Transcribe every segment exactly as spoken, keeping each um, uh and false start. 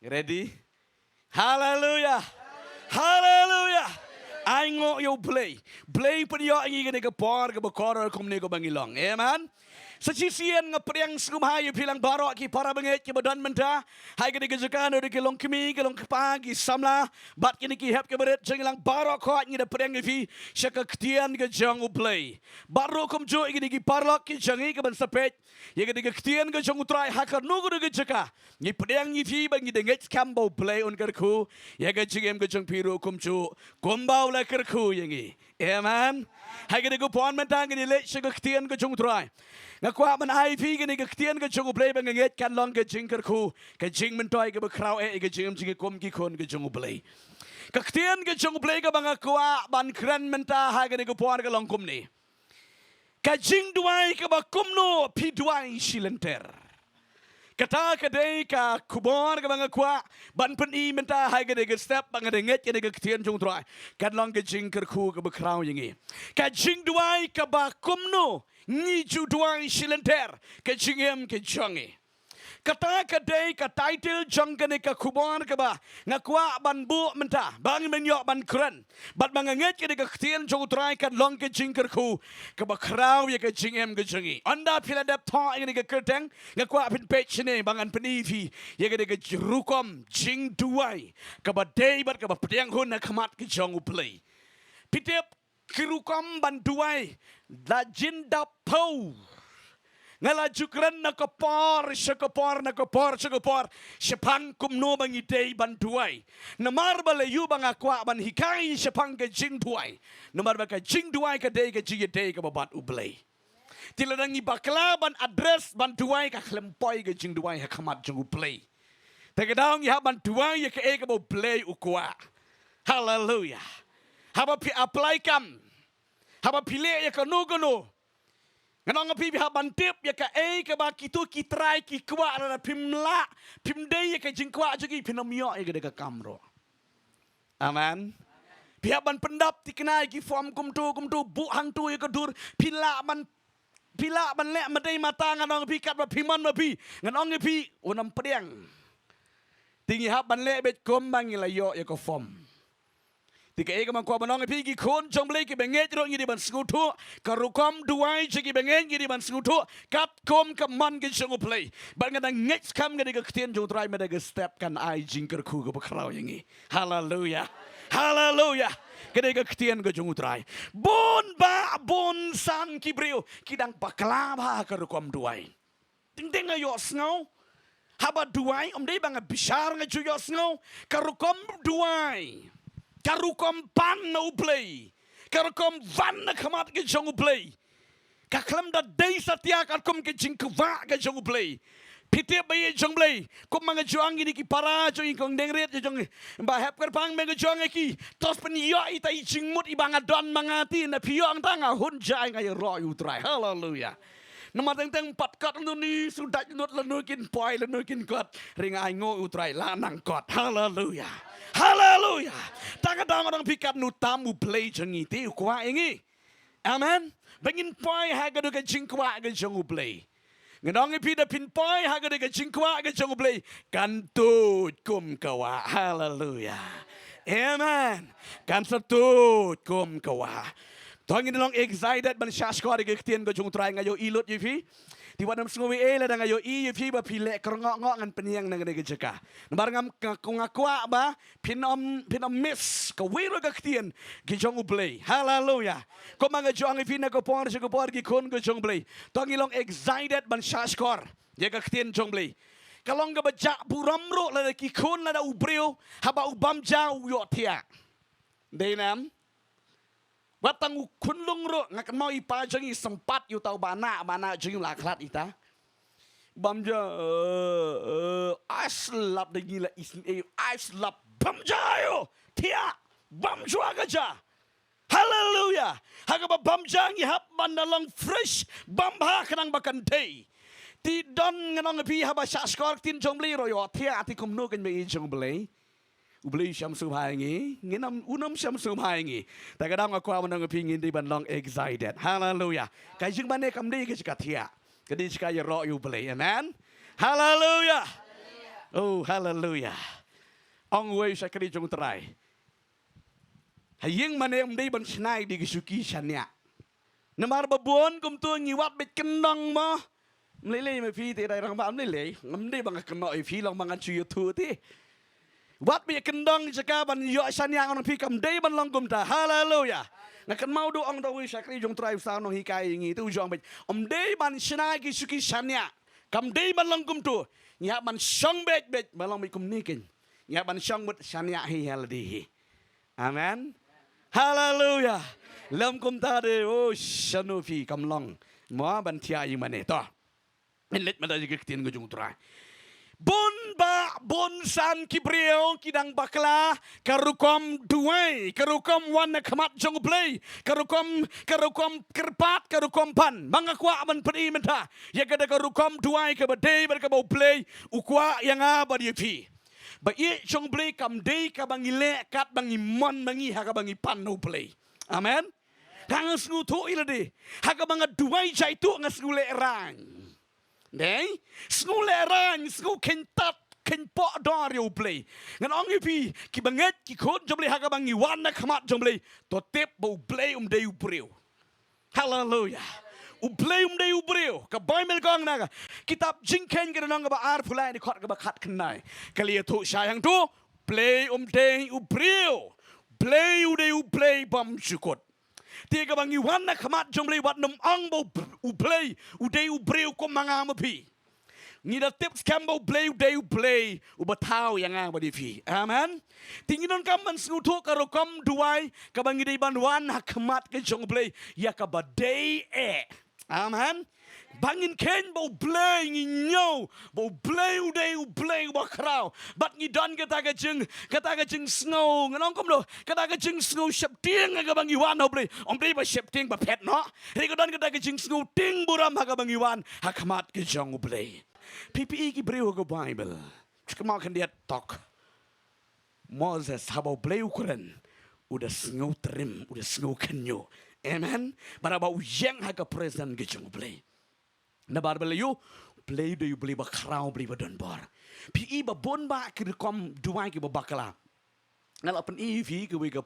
Ready? Haleluya. Haleluya. Ai nguh ïa U Blei. Blei pynïoh ïa ngi kane ka por kaba kordor kumne kaba ngi long. Amen. Sa shisien nga pdiang sngewbha ïa phi lang baroh ki para bangeit kiba don mynta ha kane ka jaka, na ki longkmie, ki longkpa, ki samla bad kine ki hep ki barit jong ngi lang baroh, khot ngi da pdiang ïa phi sha ka ktien ka jong U Blei. Bad ruh kumjuh ïa kine ki paralok ki jong ngi kiban sa peit ïa kane ka ktien ka jong U Trai ha kano kano ka jaka. Ngi pdiang ïa phi ba ngi da ngeit skhem ba U Blei un kyrkhu ïa ka jingim ka jong phi ruh kumjuh kumba u la kyrkhu ïa ngi. Amen. Ha kane ka por mynta ngin ïa leit sha ka ktien ka jong U Trai. Nga kwah ban ai phi kane ka ktien ka jong U Blei ba nga ngeit kan long ka jingkyrkhu, ka jingmyntoi kaba khraw eh ïa ka jingim jong ngi kum ki khun ka jong U Blei. Ka ktien ka jong U Blei kaba nga kwah ban kren mynta ha kane ka por ka long kumne: Ka jingduwai kaba kumno phi duwai shi lynter. Kata ka dei ka khubor kaba nga kwah ban pyni mynta ha kane ka step, ba nga da ngeit kane ka ktien jong U Trai kan long ka jingkyrkhu kaba khraw ïa ngi. Ka jingduwai kaba kumno ngi ju duwai shi lynter, ka jingim ka jong ngi. Kata ka dei ka title jong kane ka khubor kaba nga kwah ban buh mynta, ba ngin ïoh ban kren. Bad ba nga ngeit kane ka ktien jong U Trai kan long ka jingkyrkhu kaba khraw ïa ka jingim ka jong ngi. Ynda phi la dep thoh ïa kane ka kyrteng, nga kwah phin peit shane ba ngan pyni phi ïa kane ka rukom jingduwai kaba dei bad kaba pdiang hun ha khmat ka jong U Blei. Phi tip, ki rukom ban duwai la jin da phew. Nga la ju kren na ka por sha ka por, na ka por sha ka por, shaphang kumno ba ngi dei ban duwai. Namar ba la ïoh ba nga kwah ban hikai shaphang ka jingduwai. Namar ba ka jingduwai ka dei ka jingïadei kaba bad U Blei. Te lada ngi bakla ban address ban duwai, ka khlem poi ka jingduwai ha khmat jong U Blei. Te ka daw ngi hap ban duwai ïa kaei kaba U Blei u kwah. Haleluya. Haba phi apply kam, haba phi leh ïa kano kano, ngan ong ïa phi, phi hap ban tip ïa kaei kaba kito ki trai ki kwah, lada phim lah, phim dei ïa ka jingkwah jong ki, phin ym ïoh ïa ka dei ka kam ruh. Amen. Phi hap ban pyndap thikna ïa ki form kumto kumto, buh hangto ïa ka dur, phi lah ban, phi lah ban leh ma dei mata, ngan ong ïa phi, katba phi mon ma phi, ngan ong ïa phi, un ym pdiang. Te ngi hap ban leh beit kumba ngi la ïoh ïa ka form. Te kaei kaba nga kwah ban ong ïa phi, ki khun jong U Blei kiba ngeit ruh ngi dei ban sngewthuh, ka rukom duwai jong kiba ngeit ngi dei ban sngewthuh katkum ka mon ka jong U Blei. Bad nga da ngeit skhem kane ka ktien jong U Trai mynta ka step kan ai jingkyrkhu kaba khraw ïa ngi. Haleluya. Haleluya. Kane ka ktien ka jong U Trai. Bun bah bun san ki briew ki dang bakla bha ha ka rukom duwai. Teng teng nga ïohsngew, haba duwai, ym dei ba nga bishar, nga ju ïohsngew, ka rukom duwai, ka rukom pan na U Blei, ka rukom wan na khmat ka jong U Blei, ka khlem da dei satia katkum ka jingkwah ka jong U Blei. Phi tip ba ïeit jong U Blei, kumba nga ju ong, kine ki para jong ngi, kong Dengrit jong ngi, ba hep kyrpang, ba nga ju ong ïa ki, to sa pynïoh ita i jingmut iba nga don ma nga, te na phi ïoh, nangta nga hun jai, nga ïaroh ïa U Trai. Haleluya. Namar teng teng pat kot lano ni, shu dait lut lano kin poi, lano kin kot. Ring ai nguh U Trai, la nang kot. Haleluya. Haleluya. Te ka daw nga ong ïa phi, katno tam U Blei jong ngi te u kwah ïa ngi. Amen. Ba ngin poi ha kata ka jingkwah ka jong U Blei. Nga ong ïa phi, da phin poi ha kata ka jingkwah ka jong U Blei, kan tuid kum ka wah. Haleluya. Amen. Kan sa tuid kum ka wah. To ngin long excited ban shahshkor ïa ka ktien ka jong U Trai. Nga ïohi lut ïa phi. Te wat nym sngew ei ei lada nga ïohi ïa phi ba phi leh kyrngoh ngoh, ngan pynïeng na kane ka jaka. Namar nga, nga, nga kwah ba phin ym, phin ym miss kawei ruh ka ktien ka jong U Blei. Haleluya. Kumba nga ju ong ïa phi, na ka por sha ka por, ki khun ka jong U Blei, to ngin long excited ban shahshkor ïa ka ktien jong U Blei. Ka long kaba jah burom ruh lada ki khun, lada u briew haba u bam ja u ïohthiah. Dei ne em? Wat tang u khunlung ruh, nga kynmaw i pa jong ngi sympat ïa uta u bah nah, bah nah jong ngi u la khlad ita. Bam ja, eh, eh, ai slap da ngi la isynei, ai slap, bam ja ïohthiah, bam shuwa ka ja. Haleluya. Ha kaba bam ja ngi hap ban da long fresh, bam bha khnang ba kan dei. Te don, ngan ong ïa phi, haba shahshkor ktien jong U Blei ruh ïohthiah, te kumno kan ba ïeit jong U Blei. U Blei u sham sngewbha ïa ngi, ngin ym, un ym sham sngewbha ïa ngi. Te ka daw nga kwah ban ong ïa phi, ngin dei ban long excited. Haleluya. Ka jingmane kam dei ka jaka thiah, ka dei jaka ïaroh ïa U Blei. Amen. Haleluya. Oh, haleluya. Ong uwei u shakri jong U Trai, ha ïing mane ym dei ban shna ïa ki shuki shaniah. Namar ba bun kumto ngi wad beit kyndong mo. Ym lei lei ma phi te, dei rangbah, ym lei lei. Ngam dei ba nga kynnoh ïa phi, long ba ngan shu ïathuh te. Wat beit kyndong jaka ban ïoh shaniah, ngan ong phi, kam dei ban long kumta. Haleluya. Nga kynmaw du ong da uwei u shakri jong U Trai, u sa nonghikai ïa ngi te, u ong beit, ym dei ban shna ki shuki shaniah. Kam dei ban long kumto. Ngi hap ban shong beit beit, ban long beit kumne keiñ. Ngi hap ban shong beit shaniah hi ha lade hi. Amen. Haleluya. Lym kumta de, oh, shano phi, kam long. Mo ban thiah ïa mane to. Ngin leit mynta ïa ka ktien ka jong U Trai. Bun bah bun san ki briew ki dang bakla, ka rukom duwai, ka rukom wan ha khmat jong U Blei, ka rukom, ka rukom kyrpad, ka rukom pan. Ma nga kwah ban pyni mynta ïa kata ka rukom duwai kaba dei bad kaba U Blei u kwah ïa nga bad ïa phi. Ba ïeit jong U Blei kam dei kaba ngi leh katba ngi mon ma ngi ha kaba ngi pan na U Blei. Amen. Nga sngewthuh ïa lade, ha kaba nga duwai jaitu nga sngew lehraiñ. Dei, sngew lehraiñ, sngew kheiñ tad, kheiñ poh dor ïa U Blei. Ngan ong ïa phi, kiba ngeit ki khun jong U Blei, ha kaba ngi wan ha khmat jong U Blei, to tip ba U Blei um dei u briew. Haleluya. U Blei um dei u briew. Ka Baibl ka ong na ka kitab Jingkheiñ ka lynnong kaba arphew lai, dkhot kaba khatkhyndai, ka la ïathuh shai hangto, Blei um dei u briew. Blei u dei U Blei bymjukut. Te kaba ngi wan ha khmat jong U Blei, wat nym ong ba U, U Blei u dei u briew kum ma nga ma phi. Ngi da tip skhem ba U Blei u dei U Blei uba thaw ïa nga bad ïa phi. Amen. Te ngi donkam ban sngewthuh ka rukom duwai kaba ngi dei ban wan ha khmat ka jong U Blei ïa kaba dei eh. Amen. Ba ngin kheiñ ba U Blei, ngi ñiew ba U Blei u dei U Blei uba khraw. Bad ngi don kata ka jing, kata ka jingsngew, ngan ong kumno, kata ka jingsngew sheptieng ha kaba ngi wan ha U Blei. Ym dei ba sheptieng ba phet noh. Hynrei ka don kata ka jingsngew tieng burom ha kaba ngi wan ha khmat ka jong U Blei. Phi phi i ki briew ha ka Baibl, kynmaw khyndiat tok. Moses, haba U Blei u kren, u da sngew trim, u da sngew khynñiuh. Amen. Bad haba u ïeng ha ka presence ka jong U Blei, na Baibl la ïathuh, U Blei u dei U Blei ba khraw, U Blei ba don bor. Phi i ba bun bah ki rukom duwai kiba bakla. Nga la pyni ïa phi kawei ka,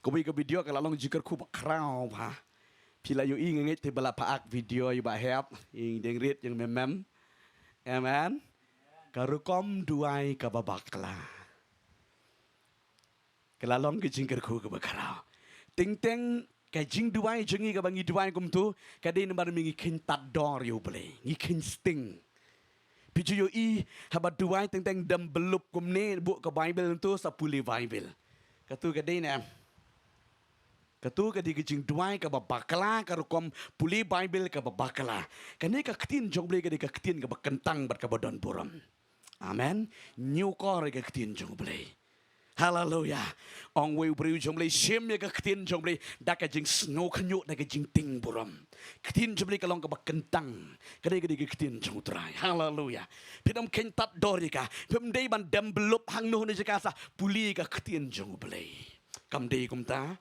kawei ka video, ka la long jingkyrkhu ba khraw bha. Phi la ïohi, nga ngeit te ba la phah video ïa ba hep, ïa dang rit ïa mem mem. Amen. Ka rukom duwai kaba bakla. Ka la long ka jingkyrkhu kaba khraw. Teng teng ka jingduwai jong ngi kaba ngi duwai kumto, ka dei namar ba ngi kheiñ tad dor ïa U Blei, ngi kheiñ sting. Phi ju ïohi, haba duwai teng teng dem blup kumne, buh ka Baibl hangto, sa pule Baibl. Kato ka dei ne em? Kato ka dei ka jingduwai kaba bakla, ka rukom pule Baibl kaba bakla. Kane ka ktien jong U Blei ka dei ka ktien kaba kyntang bad kaba don burom. Amen. Ñiewkor ïa ka ktien jong U Blei. Haleluya. Ong uwei u briew jong U Blei, shim ïa ka ktien jong U Blei da ka jingsngew khynñiuh, da ka jingtieng burom. Ktien jong U Blei ka long kaba kyntang. Ka dei, ka dei ka ktien jong U Trai. Haleluya. Phim kheiñ tad dor ïa ka, phim dei ban dem blup hangno hangno jaka, sa pule ka ktien jong U Blei. Kam dei kumta?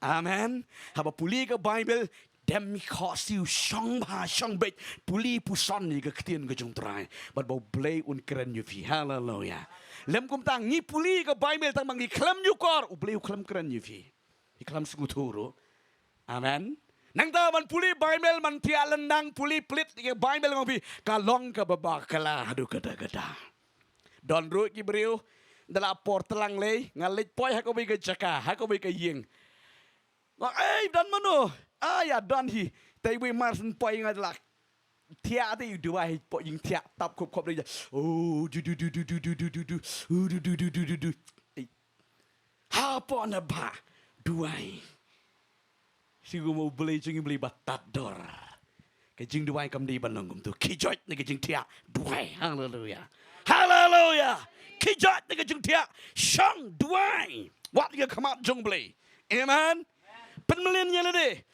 Amen. Haba pule ka Baibl, dem khohsiew, shong bha, shong beit, pule puson ïa ka ktien ka jong U Trai. Bad ba U Blei un kren ïa phi. Haleluya. Lym kumta, ngi pule ka Baibl tang ba ngi khlem ñiewkor, U Blei u khlem kren ïa phi. Phi khlem sngewthuh ruh. Amen. Nangta ban pule Baibl, ban thiah lyndang, pule plit ïa ka Baibl, nga ong ïa phi, ka long kaba bakla haduh katta katta. Don ruh ki briew, da la por tlang lei, nga leit poi ha kawei ka jaka, ha kawei ka ïing. Nga, "Ei, don mano?" "Ah, ïa, don hi." Te iwei mar shen poi, nga la thiah te i duwai hi, poi ïing thiah tap khop khop lei. Oh, du du du du. Ei. Hapoh na ba duwai. Shi kum U Blei jong ngi, U Blei ba tad dor. Ka jingduwai kam dei ban long kumto. Khie joit na ka jingthiah, duwai. Haleluya. Haleluya. Khie joit na ka jingthiah, shong duwai. Wad ïa ka khmat jong U Blei. Amen. Pynmlien ïa lade.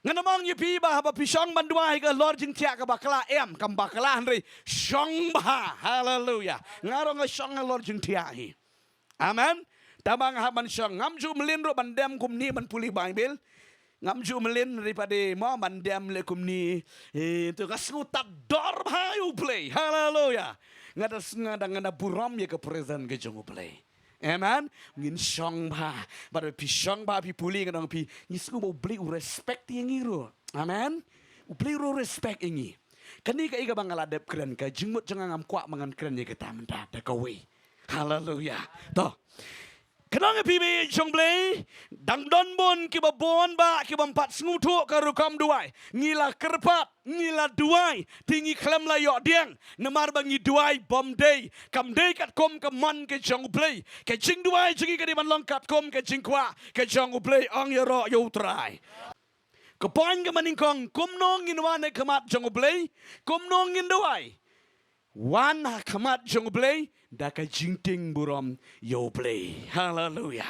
Ngan ym ong ïa phi ba haba phi shong ban duwai ka halor jingthiah ka bakla, em, kam bakla, hynrei shong bha. Haleluya. Nga ruh nga shong halor jingthiah hi. Amen. Tangba nga hap ban shong, ngam ju mlien ruh ban dem kumne ban pule Baibl. Ngam ju mlien ruh pat de mo ban dem leh kumne. Eh, to nga sngew tad dor bha ïa U Blei. Haleluya. Nga da sngew da nga da burom ïa ka presence ka jong U Blei. Amen. Ngin shong bha. Bad phi shong bha phi pule nga dang phi. Ngi sngew ba U Blei u respect ïa ngi ruh. Amen. U Blei ruh respect ïa ngi. Kane ka i ka ba nga la dep kren ka jingmut jong nga ngam kwah ba ngan kren ïa kata mynta da kawei. Haleluya. To. Ka nong phi ba ïeit jong U Blei, dang don bun kiba bun ba kiba ym pat sngewthuh ka rukom duwai. Ngi la kyrpad, ngi la duwai, te ngi khlem la ïoh dieng. Namar ba ngi duwai bym dei, kam dei katkum ka mon ka jong U Blei. Ka jingduwai jong ngi ka dei ban long katkum ka jingkwah ka jong U Blei, ong ïaroh ïa U Trai. Ka point ka ba nyngkong, kumno ngin wan ha khmat jong U Blei, kumno ngin duwai. Wan ha khmat jong U Blei da ka jingtieng burom ïa U Blei. Haleluya.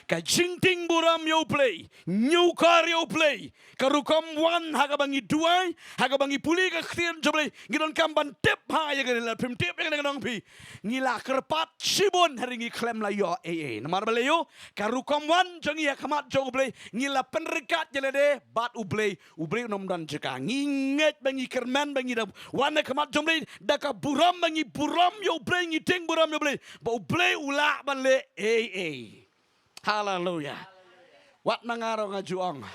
Ka jingtieng burom ïa U Blei, ñiewkor ïa U Blei. Ka rukom wan ha kaba ngi duwai, ha kaba ngi pule ka ktien jong U Blei, ngi donkam ban tip ha ïa kane, lada phim tip ïa kane ka nong phi. Ngi la kyrpad shibun hynrei ngi khlem la ïoh ei ei. Namar balei? Ka rukom wan jong ngi ha khmat jong U Blei, ngi la pynryngkat ïa lade bad U Blei. U Blei un ym don jaka. Ngi ngeit ba ngi kyrmen ba ngi da wan ha khmat jong U Blei da ka burom, ba ngi burom ïa U Blei, ngi tieng burom ïa U Blei ba U Blei u lah ban leh ei ei. Haleluya. Wat na nga ruh nga ju ong,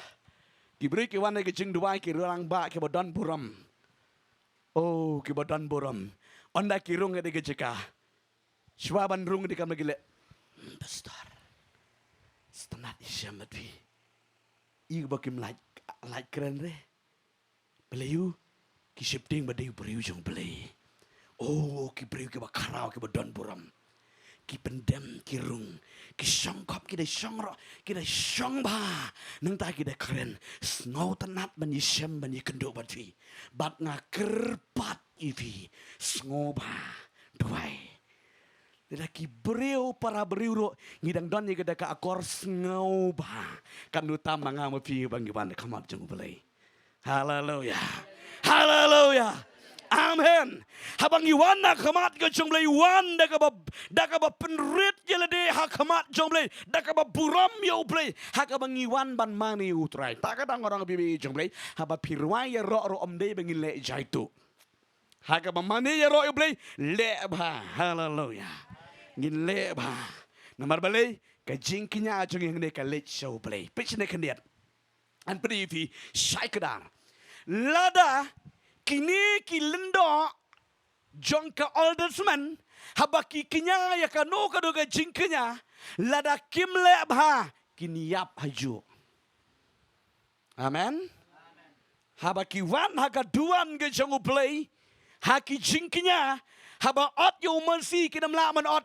ki briew ki wan ha ka jingduwai ki rung rangbah kiba don burom. Oh, kiba don burom. Ynda ki rung ha kata ka jaka, shuwa ban rung de kam la ki leh, "Hmm, Pastor, sngewtynnat ïashem bad phi." I ba kim lait, lait kren re. Balei? Ki sheptieng ba dei u briew jong U Blei. Oh, ki briew kiba khraw, kiba don burom. Ki pyndem, ki rung, ki shongkop, ki da shong roh, ki da shong bha. Nangta ki da kren, "Sngewtynnat ban ïashem, ban ïakynduh bad phi. Bad nga kyrpad ïa phi, sngew bha, duwai." Lada ki briew para briew ruh ngi dang don ïa kata ka akor sngew bha, kan ym tam ma nga ma phi ba ngi wan ha khmat jong U Blei. Haleluya. Haleluya. Amen. Haba ngi wan ha khmat ka jong U Blei, wan da kaba, da kaba pynrit ïa lade ha khmat jong U Blei, da kaba burom ïa U Blei, ha kaba ngi wan ban mane ïa U Trai. Ta ka dang orang bibi jong U Blei, haba phi rwai ïaroh ruh ym dei ba ngin leh jaituh. Ha kaba mane ïaroh ïa U Blei, leh bha. Haleluya. Ngin leh bha. Namar balei? Ka jingkñia jong ngi hangne ka leit sha U Blei. Peit shane khyndiat. Ngan pyni ïa phi shai kdar. Lada kine ki lyngdoh jong ka Old Testament, haba ki kñia ïa kano kano ka jingkñia, lada kim leh bha, kin ïap hajuh. Amen. Haba ki wan ha ka duwan ka jong U Blei, ha ki jingkñia, haba ot ïa u Mercy, kim lah ban ot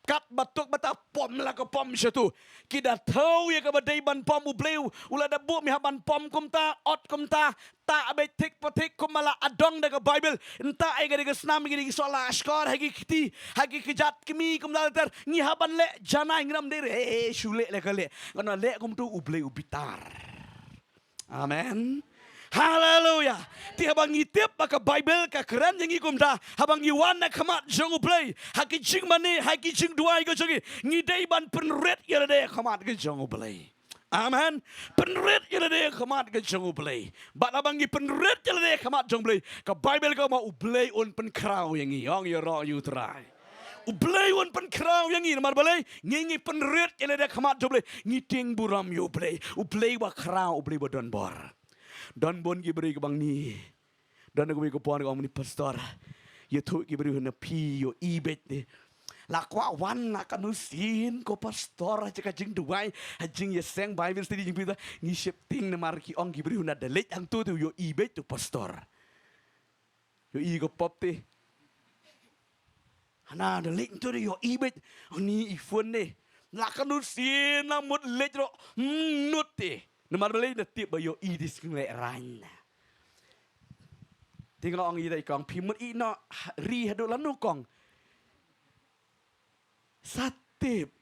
kat ba tuk ba ta pom la ka pom shatu. Ki da thew ïa kaba dei ban pom, U Blei u la da buh mi ha ban pom kumta, ot kumta, ta beit thik pa thik kumba la adong da ka Bible. Nta ai ka dei ka snam, ka dei ka soh la shkor ha ki kti, ha ki kjat kmie kumta ter. Ngi ha ban leh janai, ngi ym dei re, eh, shu leh leh ka leh. Ngan leh kumtu, U Blei u bitar. Amen. Haleluya. Te haba ngi tip ba ka Bible ka kren ïa ngi kumta, haba ngi wan ha khmat jong U Blei, ha ki jingmane, ha ki jingduwai ka jong ngi, ngi dei ban pynrit ïa lade ha khmat ka jong U Blei. Amen. Pynrit ïa lade ha khmat ka jong U Blei. Bad haba ngi pynrit ïa lade ha khmat jong U Blei, ka Bible ka ong ba U Blei un pynkhraw ïa ngi. Ong ïaroh ïa U Trai. U Blei un pynkhraw ïa ngi, namar balei? Ngi, ngi pynrit ïa lade ha khmat jong U Blei, ngi tieng burom ïa U Blei. U Blei uba khraw, U Blei uba don bor. Don bun ki briew kiba ngi. Don kawei ka por ka ong, "Mani pastor, ïathuh ki briew na phi, ïohi beit ne." La kwah wan na kano sien ko pastor, ha ka jingduwai, ha jingïaseng Bible study jong phi, ngi sheptieng namar ki ong ki briew na da leit hangto te ïohi beit to pastor. Ïohi ka pop te. Hana da leit to ïohi beit. Ni i phone ne. La kano sien la mut leit ruh. Hmm, nut te. Namar leit na tip ba ïohi te sngewlehrain. Te nga ong ïa i kong, phi mut i noh ri haduh lano kong? Sa tip.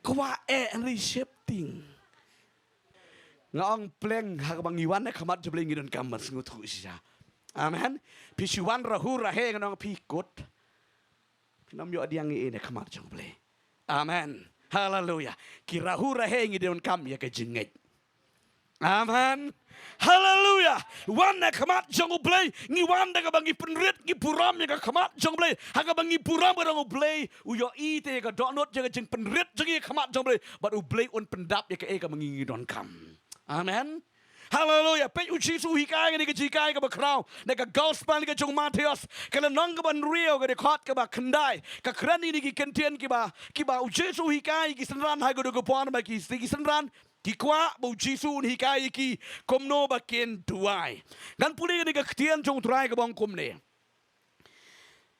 Kwah eh hynrei sheptieng. Nga ong pleng ha kaba ngi wan ha khmat jong U Blei ngi donkam ban sngewthuh shisha. Amen. Phi shu wan rahu rahe nga ong phi kut. Phin ym ïoh diang ïa i na khmat jong U Blei. Amen. Haleluya. Ki rahu rahe ngi donkam ïa ka jingngeit. Amen. Haleluya. Wan na khmat jong U Blei, ngi wan da kaba ngi pynrit, ngi burom ïa ka khmat jong U Blei. Ha kaba ngi burom ka dong U Blei, u ïohi te ïa ka dohnud jong ka jingpynrit jong ngi ha khmat jong U Blei. Bad U Blei un pyndap ïa kaei kaba ngi ngi donkam. Amen. Haleluya. Peit U Jisu u hikai kane ka jinghikai kaba khraw na ka gospel ka jong u Mathaios, ka lynnong kaba hynriew, ka dkhot kaba khyndai. Ka kren ïa kine ki kyntien kiba, kiba U Jisu u hikai ïa ki synran ha kaba kut, ba ki, ki synran ki kwah ba U Jisu un hikai ïa ki kumno ba kin duwai. Ngan pule ïa kane ka ktien jong U Trai kaba ong kumne.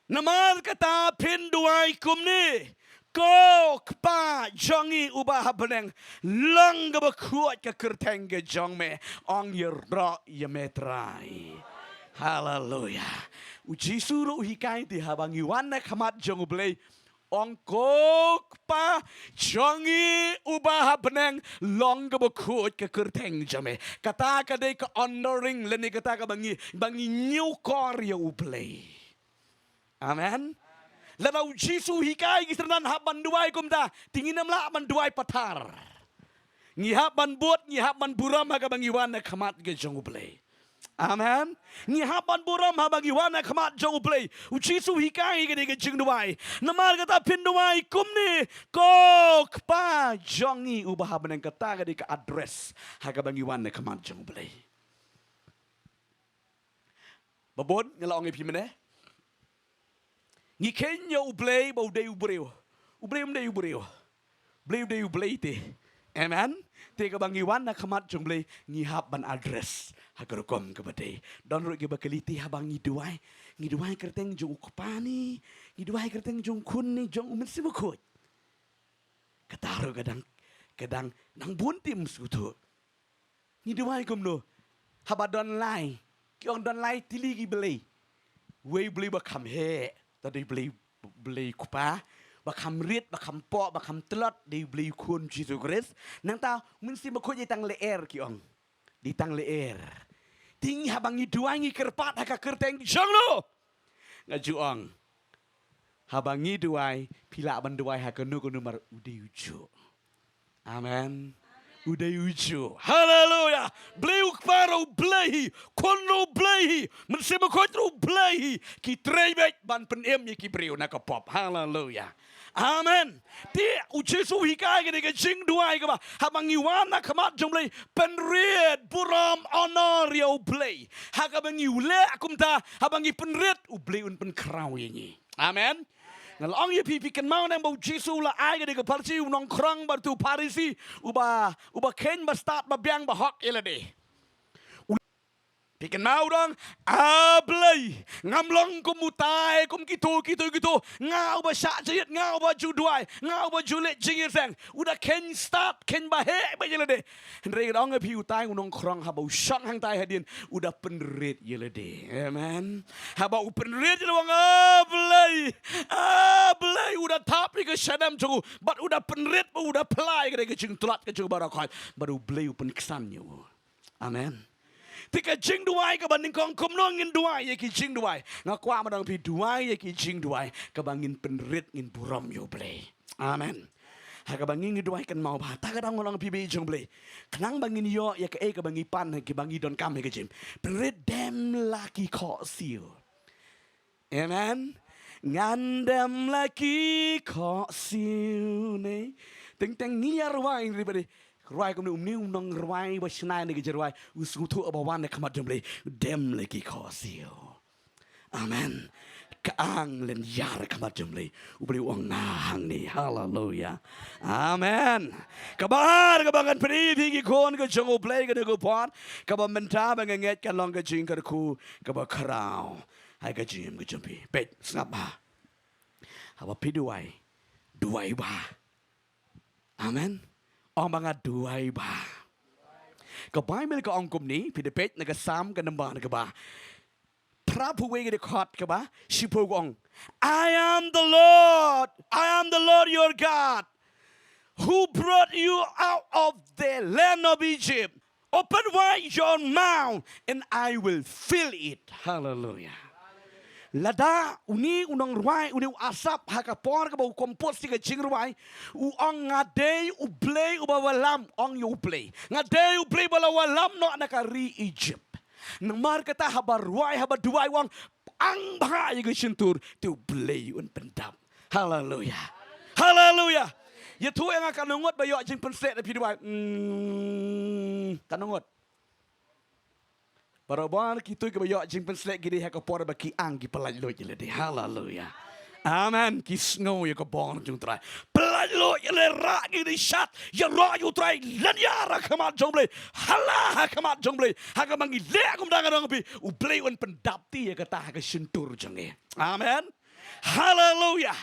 Namar kata phin duwai kumne: Ko Kpa jong ngi uba ha bneng, long kaba khuid ka kyrteng ka jong me, ong ïaroh ïa me Trai. Haleluya. U Jisu ruh u hikai te haba ngi wan na khmat jong U Blei, ong: Ko Kpa jong ngi uba ha bneng, long kaba khuid ka kyrteng jong me. Kata ka dei ka honoring lane kata kaba ngi, ba ngi ñiewkor ïa U Blei. Amen. Lada U Jisu u hikai ki synran hap ban duwai kumta, te ngin ym lah ban duwai pathar. Ngi hap ban bud, ngi hap ban burom ha kaba ngi wan na khmat ka jong U Blei. Amen. Ngi hap ban burom haba ngi wan ha khmat jong U Blei. U Jisu u hikai ka dei ka jingduwai. Namar kata phin duwai kumne: Ko Kpa jong ngi uba ha bneng. Kata ka dei ka address ha kaba ngi wan na khmat jong U Blei. Ba bun nga la ong ïa phi mynne, ngi kheiñ ïa U Blei ba u dei u briew. U Blei um dei u briew. Blei u dei U Blei te. Amen. Te kaba ngi wan na khmat jong U Blei, ngi hap ban address ha ka rukom kaba dei. Don ruh kiba kylli te haba ngi duwai, ngi duwai kyrteng jong U Kpa ne, ngi duwai kyrteng jong U Khun ne, jong U Mynsiem Bakhuid? Kata ruh ka dang, ka dang, dang bun te ym sngewthuh. Ngi duwai kumno? Haba don lai, ki ong don lai tylli ki blei. Wei U Blei ba kham heh, ta dei Blei, Blei Kpa, ba kham rit, ba kham poh, ba kham tlot, dei Blei Khun Jisu Khrist. Nangta U Mynsiem Bakhuid dei tang lyer, ki ong. Dei tang lyer. Te ngi haba ngi duwai ngi kyrpad ha ka kyrteng jong no? Nga ju ong, haba ngi duwai, phi lah ban duwai ha kano kano namar u dei u juh. Amen. U dei u juh. Haleluya. Blei U Kpa ruh u Blei hi, Khun ruh u Blei hi, Mynsiem Bakhuid ruh u Blei hi. Ki trei beit ban pynim ïa ki briew na ka pop. Haleluya. Amen. Te U Jisu u hikai ka dei ka jingduwai kaba haba ngi wan na khmat jong U Blei, pynrit, burom, honor ïa U Blei. Ha kaba ngi leh kumta, haba ngi pynrit, U Blei un pynkhraw ïa ngi. Amen. Nga la ong ïa phi, phi kynmaw nang ba U Jisu u la ai ka dei ka pharshi, u nongkhrong bad utu u Pharisi, uba, uba kheiñ ba stad ba biang ba hok ïa lade. Phi kynmaw u ong, A Blei, ngam long kum utai, kum kito, kito, kito. Nga uba shah jait, nga uba ju duwai, nga uba ju leit jingïaseng. U da kheiñ stad, kheiñ ba heh ba ïa lade. Hynrei nga ong ïa phi, utai u nongkhrong haba u shong hangtai hadien, u da pynrit ïa lade. Amen. Haba u pynrit ïa lade, u ong, A Blei, A Blei, u da thap ïa ka shadem jong u, bad u da pynrit, bad u da phla ïa ka dei ka jingtlot ka jong u baroh khoit, bad U Blei u pynksan ïa u. Amen. Te ka jingduwai kaba nyngkong, kumno ngin duwai ïa ki jingduwai? Nga kwah ma dang phi duwai ïa ki jingduwai kaba ngin pynrit, ngin burom ïa U Blei. Amen. Ha kaba ngi ngi duwai, kynmaw ba ta ka dang long phi ba i jong U Blei. Khnang ba ngin ïoh ïa kaei kaba ngi pan, kiba ngi donkam ha ka jingim. Pynrit, dem la ki khohsiew. Amen. Ngan dem la ki khohsiew ne. Teng teng ngi ïa rwai, ngi rwai. Rwai kumne, umne u nongrwai ba shna ïa kane ka jingrwai u sngewthuh ba wan ha khmat jong U Blei, dem la ki khohsiew. Amen. Ka ang lynñiar ha khmat jong U Blei. U Blei u ong nga hangne. Haleluya. Amen. Kaba ar kaba ngan pyni ïa phi ki khun ka jong U Blei kane ka por, kaba mynta ba nga ngeit kan long ka jingkyrkhu kaba khraw ha ka jingim ka jong phi. Peit, sngap bha. Haba phi duwai, duwai bha. Amen. Ong ba nga duwai bha. Ka Baibl ka ong kumne, phi da peit na ka Salm ka number kaba phra phew wei, ka dkhot kaba shiphew, ka ong, I am the Lord, I am the Lord your God, who brought you out of the land of Egypt. Open wide your mouth and I will fill it. Hallelujah. Lada une u nongrwai, une u Asaph, ha ka por kaba u compose ïa ka jingrwai, u ong, "Nga dei U Blei uba wallam," ong ïa U Blei. "Nga dei U Blei ba la wallam noh na ka ri Egypt." Namar kata haba rwai, haba duwai u ong, "Ang bha ïa ka shyntur, te U Blei un pyndap." Haleluya. Haleluya. Ïathuh ïa nga, katno ngut ba ïoh jingpynshlur da phi duwai? Hmm, katno ngut? Barabor kito kiba ïoh jingpynshlur ki dei ha ka por ba ki ang, ki pyllait luid ïa lade. Haleluya. Amen. Ki sngew ïa ka bor jong U Trai. Pyllait luid ïa lade, rah ïa ki dei shat. Ïaroh ïa U Trai, lynñiar ha khmat jong U Blei. Hala ha khmat jong U Blei. Ha kaba ngi leh kumta, nga ong ïa phi, U Blei un pyndap te ïa kata ha ka shyntur jong ngi. Amen. Haleluya.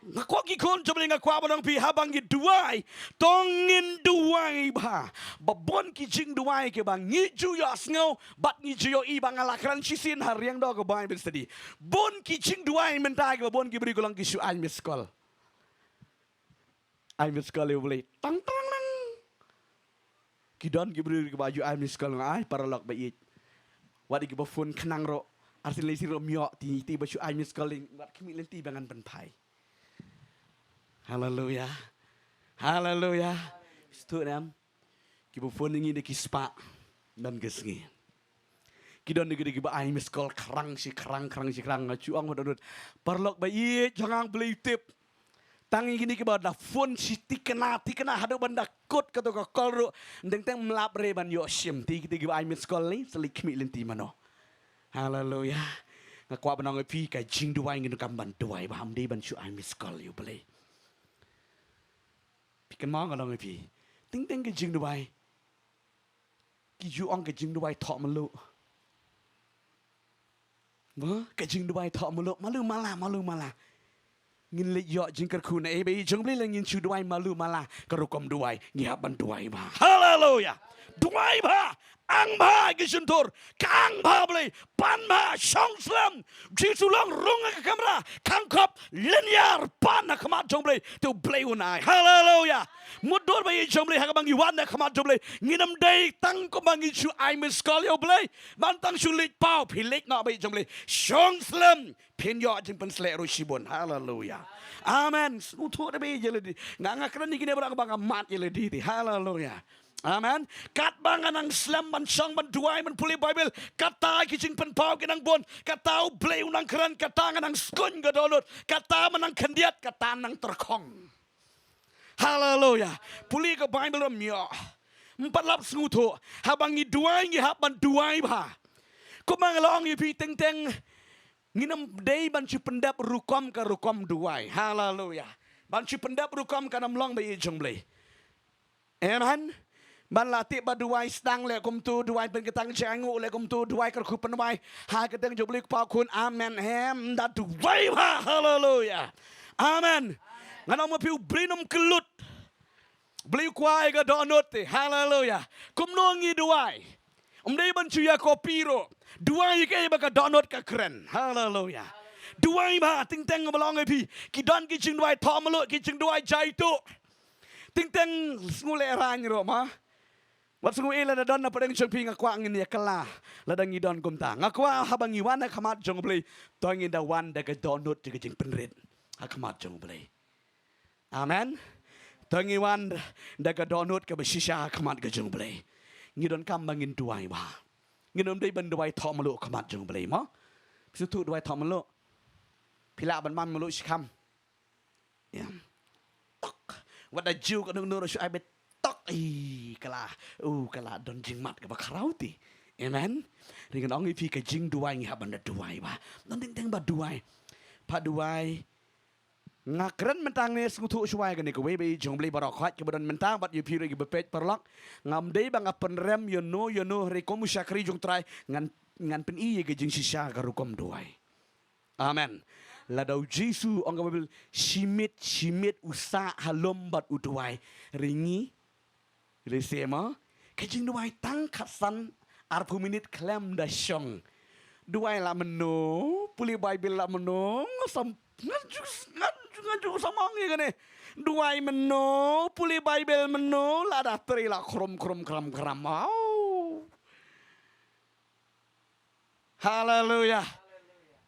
Nga kwah, ki khun jong U Blei, nga kwah ban ong ïa phi, haba ngi duwai, to ngin duwai bha. Ba bun ki jingduwai kiba ngi ju ïohsngew bad ngi ju ïohi, ba nga la kren shisien ha riang da ka Bible study. Bun ki jingduwai mynta kiba bun ki briew ki long ki shu ai missed call. Ai missed call ïa U Blei. Tang, tang, tang. Ki don ki briew kiba ju ai missed call, nga ai, paralok ba ïeit. Wat ïa kiba phone khnang ruh, arsien lai sien ruh ym ïoh, te, te ba shu ai missed call, wat khmih lynti ba ngan pynphai. Haleluya. Haleluya. Sngewthuh ne em? Kiba phone ïa ngi da ki spah, don ka sngi. Ki don ki, kiba ai missed call khrang shi khrang, khrang shi khrang, nga ju ong, wat, wat, wat. Paralok ba ïeit jong nga, U Blei u tip. Tang ïa kine kiba da phone shi tikna tikna haduh ban da kut kato ka call ruh, teng teng ym lap re ban ïoh shim. Te kito kiba ai missed call ne, sa leit khmih lynti mano. Haleluya. Nga kwah ban ong ïa phi, ka jingduwai ngin donkam ban duwai bha, ym dei ban shu ai missed call ïa U Blei. Phi kynmaw, nga ong ïa phi, teng teng ka jingduwai, ki ju ong ka jingduwai thoh malu. Ba, ka jingduwai thoh malu, malu mala, malu mala. Ngin leit ïoh jingkyrkhu na, eh, ba ïeit jong U Blei, lada ngin shu duwai malu mala, ka rukom duwai ngi hap ban duwai bha. Haleluya. Duwai bha. Ang bha ïa ka shyntur. Ka ang bha U Blei. Pan bha, shong slem. Jisu long, rung ha ka kamra, khang khop, lynñiar, pan ha khmat jong U Blei, te U Blei un ai. Haleluya. Mutdur ba ïeit jong U Blei, ha kaba ngi wan ha khmat jong U Blei, ngin ym dei tang kumba ngi shu ai missed call ïa U Blei, ban tang shu leit paw, phi leit noh ba ïeit jong U Blei. Shong slem, phin ïoh jingpynshlur ruh shibun. Haleluya. Amen. Sngewthuh da ba ïeit ïa lade. Nga, nga kren ïa kine baroh kaba nga mad ïa lade te. Haleluya. Amen. Katba nga nang slem ban shong ban duwai ban pule Bible, kata ki jingpynpaw ki nang bun, kata U Blei u nang kren, kata nga nang skun ka dohnud, kata ma nang khyndiat, kata nang tyrkhong. Haleluya. Pule ka Bible ruh ym ïoh. Ym pat lap sngewthuh. Haba ngi duwai ngi hap ban duwai bha. Kumba nga la ong ïa phi, teng teng ngin ym dei ban shu pyndep rukom ka rukom duwai. Haleluya. Ban shu pyndep rukom kan ym long ba ïeit jong U Blei. Amen. Ban la tip ba duwai sdang leh kumto, duwai pynkyntang jainguh leh kumto, duwai kyrkhu pynwai ha ka kyrteng jong U Blei, ko paw khun. Amen. Em, ynda duwai bha. Haleluya. Amen. Ngan ong ma phi, U Blei um kyllut. U Blei u kwah ïa ka dohnud te. Haleluya. Kumno ngi duwai? Ym dei ban shu ïa copy ruh. Duwai ïa kaei ba ka dohnud ka kren. Haleluya. Duwai bha, teng teng ba la ong ïa phi, ki don ki jingduwai thoh malu, ki jingduwai jaituh. Teng teng sngew lehraiñ ruh ma. Wat sngew eh lada don na pdeng jong phi, nga kwah ngin ïa kylla lada ngi don kumta. Nga kwah haba ngi wan ha khmat jong U Blei, to ngin da wan da ka dohnud, da ka jingpynrit ha khmat jong U Blei. Amen. To ngi wan da ka dohnud kaba shisha ha khmat ka jong U Blei. Ngi donkam ba ngin duwai bha. Ngin ym dei ban duwai thoh malu ha khmat jong U Blei mo. Phi sngewthuh duwai thoh malu? Phi lah ban man malu shikham? Ïa. Tok. Wat da jiew katno katno ruh shu ai beit tok. Ih, ka la, uh, ka la don jingmad kaba khraw te. Amen. Hynrei ngan ong ïa phi, ka jingduwai ngi hap ban da duwai bha. Ym don teng teng ba duwai. Pha duwai. Nga kren mynta, ngi sngewthuh shuwa ïa kane kawei, ba ïeit jong U Blei baroh, khot kiba don mynta bad ïa phi ruh kiba peit, paralok. Ngam dei ba nga pynrem ïano ïano, hynrei kum u shakri jong U Trai ngan, ngan pyni ïa ka jingshisha ka rukom duwai. Amen. Lada U Jisu, ong ka Baibl, shi miet shi miet u sah ha lum bad u duwai. Hynrei ngi, lehse ma, ka jingduwai tang khatsan arphew minit khlem da shong. Duwai la mynno, pule Baibl la mynno, nga sam, nga ju, nga ju, nga ju sam ong ïa kane. Duwai mynno, pule Baibl mynno, la da trei la khrum khrum khram khram. Au. Haleluya.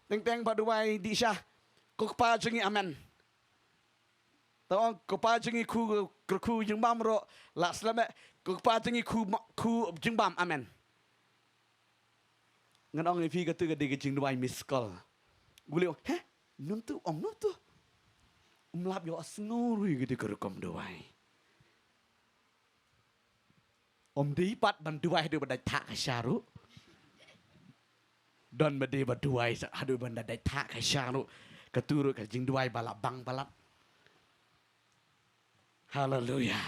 Teng teng ba duwai dih sha. Ko Kpa jong ngi, amen. To ong, ko Kpa jong ngi khu, kyrkhu jingbam ruh la slem eh. Ko Kpa jong ngi khu, khu jingbam, amen. Ngan ong ïa phi, katu ka dei ka jingduwai miss call. U Blei u ong, he? Ngan tu ong, ngan tu. Um lap ïoh sngew ruh ïa katu ka rukom duwai. Ym dei pat ban duwai haduh ba dait thah ka sha ruh. Don ba dei ba duwai sa haduh ban da dait thah ka sha ruh. Katu ruh ka jingduwai ba la bang palat. Haleluya.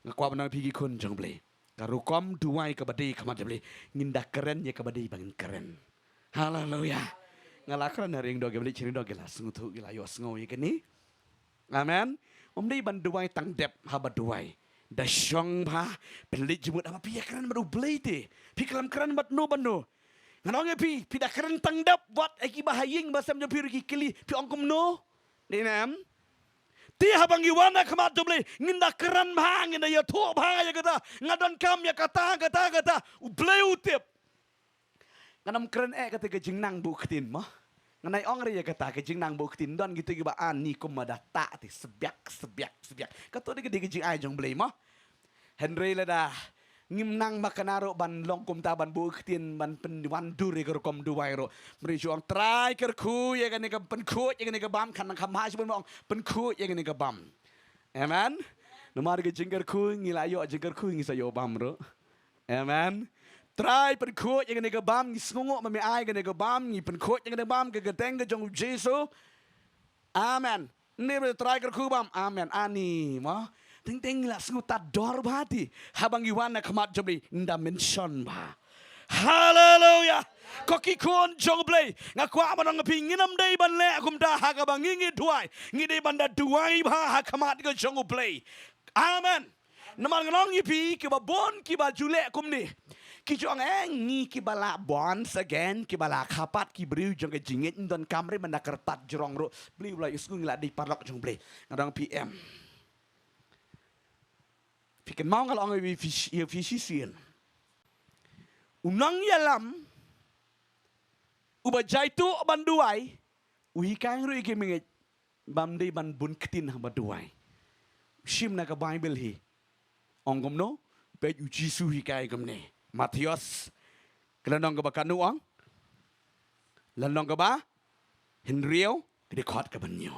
Nga kwah ban ong ïa phi ki khun jong U Blei, ka rukom duwai kaba dei ha khmat jong U Blei, ngin da kren ïa kaba dei ba ngin kren. Haleluya. Nga la kren ha ring doh, ki ba leit sha ring doh ki la sngewthuh, ki la ïohsngew ïa kane. Amen. Ym dei ban duwai tang dep haba duwai. Da shong bha, pynleit jingmut, haba phi ïa kren bad U Blei te, phi khlem kren bad no bad no. Ngan ong ïa phi, phi da kren tang dep, wat ïa kiba ha ïing ba sem jong phi ruh ki kylli, phi ong kumno? Dei ne em? Te haba ngi wan ha khmat jong U Blei, ngin da kren bha, ngin da ïathuh bha ïa kata. Nga donkam ïa kata, kata, kata. U Blei u tip. Ngan ym kren eh kata ka jingnang buh ktien mo. Ngan ai ong re ïa kata ka jingnang buh ktien. Don kito kiba ani kumba da tah te, sbiak, sbiak, sbiak. Kato dei ka, dei ka jingai jong U Blei mo. Hynrei lada ngim nang makna ruh ban long kumta, ban buh ktien, ban pynwandur ïa ka rukom duwai ruh, U Blei ju ong, Trai kyrkhu ïa kane ka, pynkhuid ïa kane ka bam, kan nang kham ha shi bun ba ong pynkhuid ïa kane ka bam. Amen. Namar ka jingkyrkhu ngi la ïoh, jingkyrkhu ngi sa ïoh bam ruh. Amen. Trai pynkhuid ïa kane ka bam, ngi sngewnguh ba me ai kane ka bam, ngi pynkhuid ïa kane ka bam, ka kyrteng ka jong U Jisu. Amen. Ngi ba Trai kyrkhu bam. Amen. Ani mo. Teng teng ngi la sngewthuh dor bha te. Haba ngi wan ha khmat jong U Blei, ngi da mention bha. Haleluya. Ko ki khun jong U Blei, nga kwah ban ong ïa phi, ngin ym dei ban leh kumta ha kaba ngi, ngi duwai. Ngi dei ban da duwai bha ha khmat ka jong U Blei. Amen. Namar ngan ong ïa phi, kiba bun kiba ju leh kumne, ki ju ong, eh, ngi kiba la born again, kiba la kha pat, ki briew jong ka jingngeit, ym donkam re ban da kyrpad jrong ruh. Blei u la ïohsngew ngi la dei paralok jong U Blei. Ngan ong ïa phi em. Phi kynmaw nga la ong ïa phi, ïa phi shisien, u nongïalam uba jaituh ban duwai, u hikai ruh ïa ki bangeit bym dei ban bun ktien haba duwai. Shim na ka Baibl hi. Ong kumno? Peit, U Jisu hikai kumne. Mathaios, ka lynnong kaba katno ong? Lynnong kaba hynriew, ka dkhot kaba hynñiew.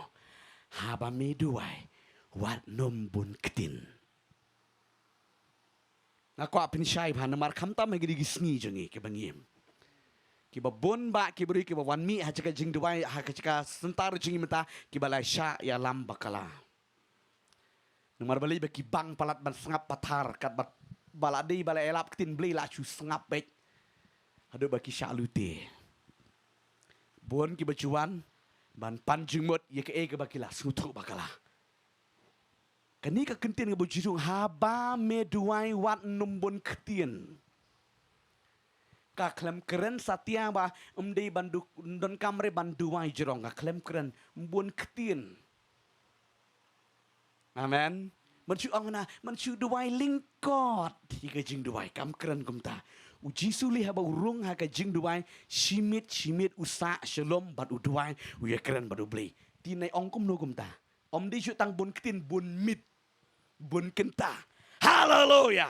Haba me duwai, wat nym bun ktien. Nga kwah pynshai bha namar khamtam ha kine ki sngi jong ngi kiba ngi im, kiba bun bah ki briew kiba wan mih ha ka jingduwai ha ka jaka center jong ngi mynta, kiba la shah ïalam bakla. Namar balei? Ba ki bang palat ban sngap pathar, katba ba la dei ba la ïalap ktien Blei la shu sngap beit. Haduh ba ki shah lute. Bun kiba ju wan ban pan jingmut ïa kaei kaba ki la sngewthuh bakla. Kane ka kyntien kaba ju ong, haba me duwai wat nym bun ktien. Ka khlem kren satia ba ym dei ban du, donkam re ban duwai jrong, ka khlem kren, ym bun ktien. Amen. Mynshuwa ong na, mynshuwa duwai lyngkot ïa ka jingduwai, kam kren kumta. U Jisu lei haba u rung ha ka jingduwai, shi miet shi miet u sah shalom bad u duwai, u ïakren bad U Blei. Te nai ong kumno kumta? Ym dei shuh tang bun ktien, bun miet, bun kynta. Haleluya.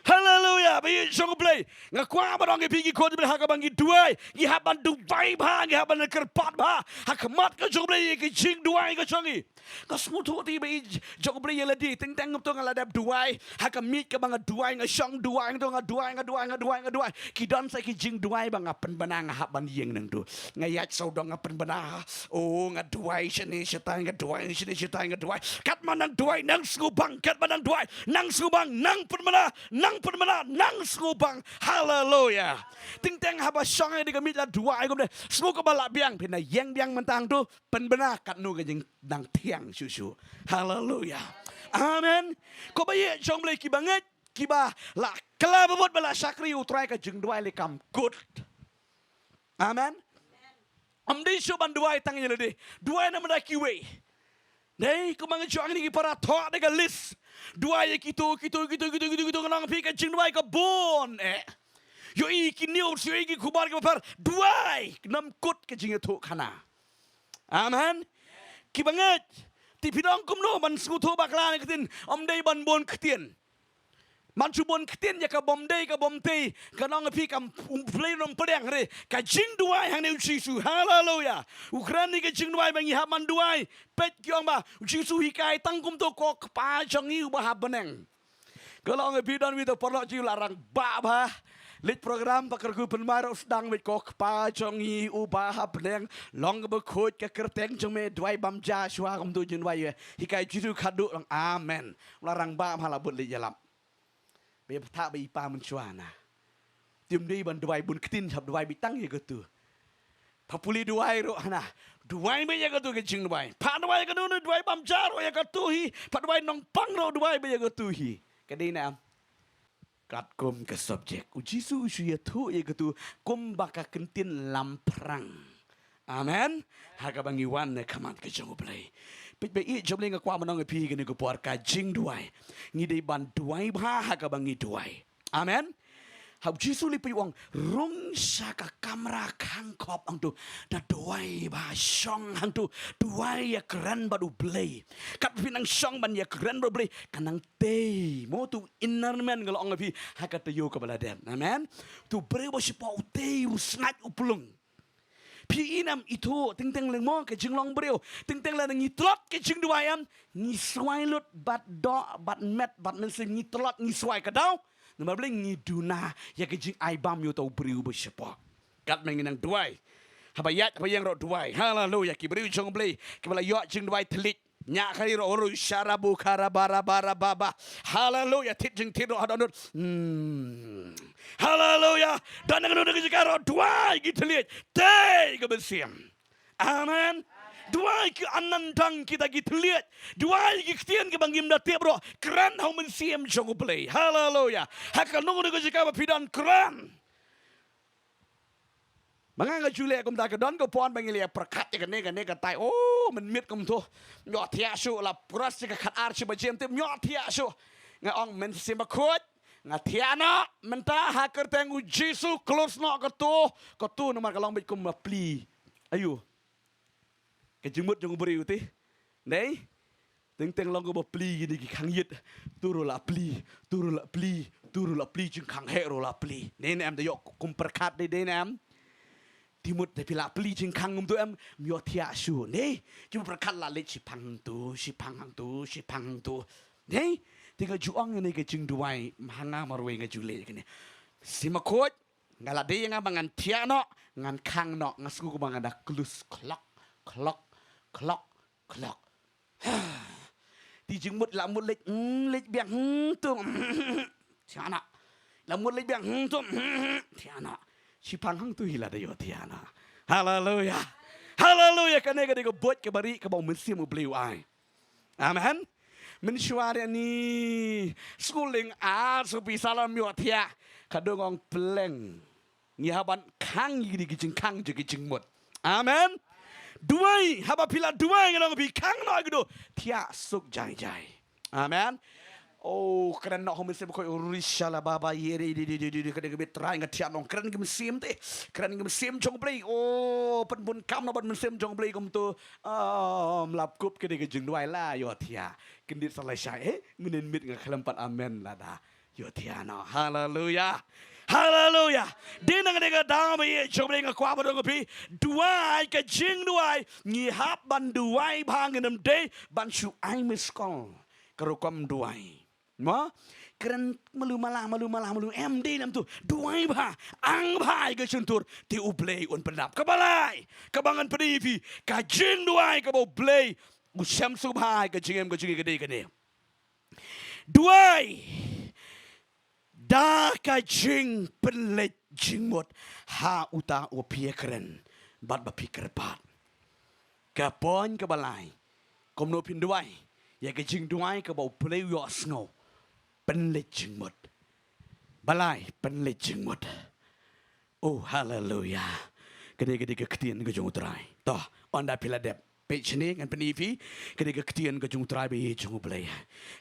Haleluya. Ba ïeit jong U Blei, nga kwah ban ong ïa phi ki khun Blei, ha kaba ngi duwai, ngi hap ban duwai bha, ngi hap ban kyrpad bha ha khmat ka jong U Blei ïa ki jingduwai ka jong ngi. Nga sngewthuh te ba ïeit jong U Blei, ïa lade teng teng ngam tu nga la dep duwai. Ha ka miet kaba nga duwai, nga shong duwai, nga tu nga duwai, nga duwai, nga duwai, nga duwai. Ki don sa ki jingduwai ba nga pynbna, nga hap ban ïeng nangtu. Nga ïaid sawdong nga pynbna. Oh, nga duwai shane shatai, nga duwai shane shatai, nga duwai. Katba nang duwai nang sngewbang, katba nang duwai nang sngewbang, nang pynbna, nang pynbna, nang sngewbang. Haleluya. Teng teng haba shong ha ka miet la duwai kumne, sngew kaba lah biang, phin ïeng biang mynta tu. Pynbna katno ka jingdang thiang shuh shuh. Haleluya. Amen. Ko ba ïeit jong U Blei, kiba ngeit, kiba la kylla ba mut ba la shakri U Trai, ka jingduwai lei kam kut. Amen. Ym dei shuh ban duwai tang ïa lade. Duwai namar da kiwei. Dei kumba nga ju ong, kine ki para thoh da ka list. Duwai ïa kito, kito, kito, kito, kito, kito, ngan ong ïa phi, ka jingduwai ka bun eh. Ïohi ki news, ïohi ki khubor kiba pher, duwai, ym kut ka jingïathuhkhana. Amen. Kiba ngeit, te phi dang kumno ban sngewthuh bakla ne ka ktien, ym dei ban bun ktien. Ban shu bun ktien ïa ka bym dei ka bym tei, ka nong phi kam, um, plie nong pdiang re, ka jingduwai hangne U Jisu. Haleluya. U kren ïa ka jingduwai ba ngi hap ban duwai. Peit ki ong ba U Jisu hikai tang kumto, Ko Kpa jong ngi uba ha bneng. Ka long phi don wi to paralok jong ngi, la rangbah bha. Leit program, ba kyrkhu pynmai ruh sdang, bad Ko Kpa jong ngi uba ha bneng, long kaba khuid ka kyrteng jong me, duwai bam ja shuwa kumto jingduwai. Hikai Jisu khadduh, long amen. La rangbah bha, la bud leit ïalap. Ba ïa ptah ba i pa mynshuwa na. Te ym dei ban duwai bun ktien, hap duwai beit tang ïa katu. Pha pule duwai ruh hana, duwai beit ïa katu ka jingduwai. Pha duwai ïa katu, duwai bam ja ruh ïa katu hi. Pha duwai nongpang ruh, duwai beit ïa katu hi. Ka dei ne em? Katkum ka subject, U Jisu u shu ïathuh ïa katu kumba ka ktien lamphrang. Amen. Ha kaba ngi wan na khmat ka jong U Blei. Peit ba ïeit jong U Blei, nga kwah ban ong ïa phi kane ka por, ka jingduwai, ngi dei ban duwai bha ha kaba ngi duwai. Amen. Ha U Jisu lei phi ong, rung sha ka kamra khang khop hangto, da duwai bha, shong hangto, duwai, ïakren bad U Blei. Katba phi nang shong ban ïakren bad U Blei, ka nang tei mo tu inner man, nga la ong ïa phi ha ka taïew kaba la dep. Amen. Tu briew ba shapoh u tei, u sngaid, u plung. Phi i ne em, i tu teng teng lei mo ka jinglong briew, teng teng lada ngi tlot ka jingduwai em, ngi swai lut bad doh bad met bad mynsiem, ngi tlot, ngi swai, ka daw. Namar balei? Ngi duna ïa ka jingai bam ïa uta u briew ba shapoh. Katba ngi nang duwai, haba ïaid haba ïeng ruh duwai. Haleluya. Ki briew jong U Blei kiba la ïoh jingduwai thylliej, ñiah ka ri ruh, ru sharabu karaba raba raba ba. Haleluya. Thied jingthied ruh ha dohnud. Hmm. Haleluya. Don na kano kano ka jaka ruh duwai ki thylliej, tei ka mynsiem. Amen. Duwai ki, ym tang kita ki thylliej. Duwai ki ktien kiba ngim da tip ruh, kren ha u Mynsiem jong U Blei. Haleluya. Ha kano kano ka jaka ba phi don, kren. Ma nga nga ju leh kumta, ka don ka por ba ngi leh pyrkhat ïa kane kane katai. Oh, mynmiet kumto, ym ïohthiah shuh, la press ïa ka khatar shi baje, ym tip, ym ïohthiah shuh. Nga ong, Mynsiem Bakhuid, nga thiah noh mynta ha kyrteng U Jisu, close noh kato, kato, namar ka long beit kum ba plie. Aïu. Ka jingmut jong u briew te. Dei? Teng teng long kaba plie kine ki khang ïit. Tu ruh la plie, tu ruh la plie, tu ruh la plie, jingkhang heh ruh la plie. Dei ne em, da ïoh kum pyrkhat, dei, dei ne em? Te mut da phi la plie jingkhang kumto em, ym ïohthiah shuh. Dei? Jingpyrkhat la leit shiphang hangto, shiphang hangto, shiphang hangto. Dei? Te nga ju ong ïa kane ka jingduwai, ma nga marwei nga ju leh ïa kane. Mynsiem Bakhuid, nga la dei ïa nga ba ngan thiah noh, ngan khang noh, nga sngew kumba nga da klus, klok, klok, klok, klok. Te jingmut la mut leit, hmm, leit biang, hmm, tu, hmm, thiah noh. La mut leit biang, hmm, tu, hmm, thiah noh. Shiphang hangto hi lada ïohthiah noh. Haleluya. Haleluya. Kane ka dei ka buit kaba rieh kaba u Mynsiem u Blei u ai. Amen. Mynshuwa ïa ni, sngewlyngngoh, ah, shu pisa lam ïohthiah. Ka dang ong pleng. Ngi hap ban khang ïa ki jingkhang jong ki jingmut. Amen. Duwai, haba phi la duwai, ngan ong phi khang noh ïa kito. Thiah suk jai jai. Amen. Oh, kren noh ha u Mynsiem Bakhuid, uri shala baba yeri di di di di di, ka dei ka bit Trai, nga thiah noh, kren ki mynsiem te. Kren ki mynsiem jong u Blei. Oh, pynbun kam noh bad mynsiem jong u Blei kumto. Ah, ym lap kup, ka dei ka jingduwai la ïohthiah. Kyndit sa lashai, eh, mynnin miet nga khlem pat amen lada ïohthiah noh. Haleluya. Haleluya. Dei na kane ka daw ba ïeit jong u Blei, nga kwah ban ong ïa phi, duwai, ka jingduwai, ngi hap ban duwai bha, ngim dei ban shu ai miss call. Ka rukom duwai. Mo? Kren malu mala, malu mala, malu, em dei lam tu. Duwai bha, ang bha ïa ka shyntur, te u Blei un pyndap. Kaba lai, kaba ngan pyni ïa phi, ka jingduwai kaba u Blei u shem sngewbha ïa ka jingim ka jong ngi ka dei kane. Duwai da ka jingpynleit jingmut ha uta uba phi ïakren bad ba phi kyrpad. Ka point kaba lai, kumno phin duwai ïa ka jingduwai kaba u Blei u ïohsngew? Pynleit jingmut. Ba lai, pynleit jingmut. Oh, haleluya. Kane ka dei ka ktien ka jong u Trai. To, ynda phi la dep, Peit shane, ngan pyni phi kane ka ktien ka jong U Trai, ba ïeit jong U Blei.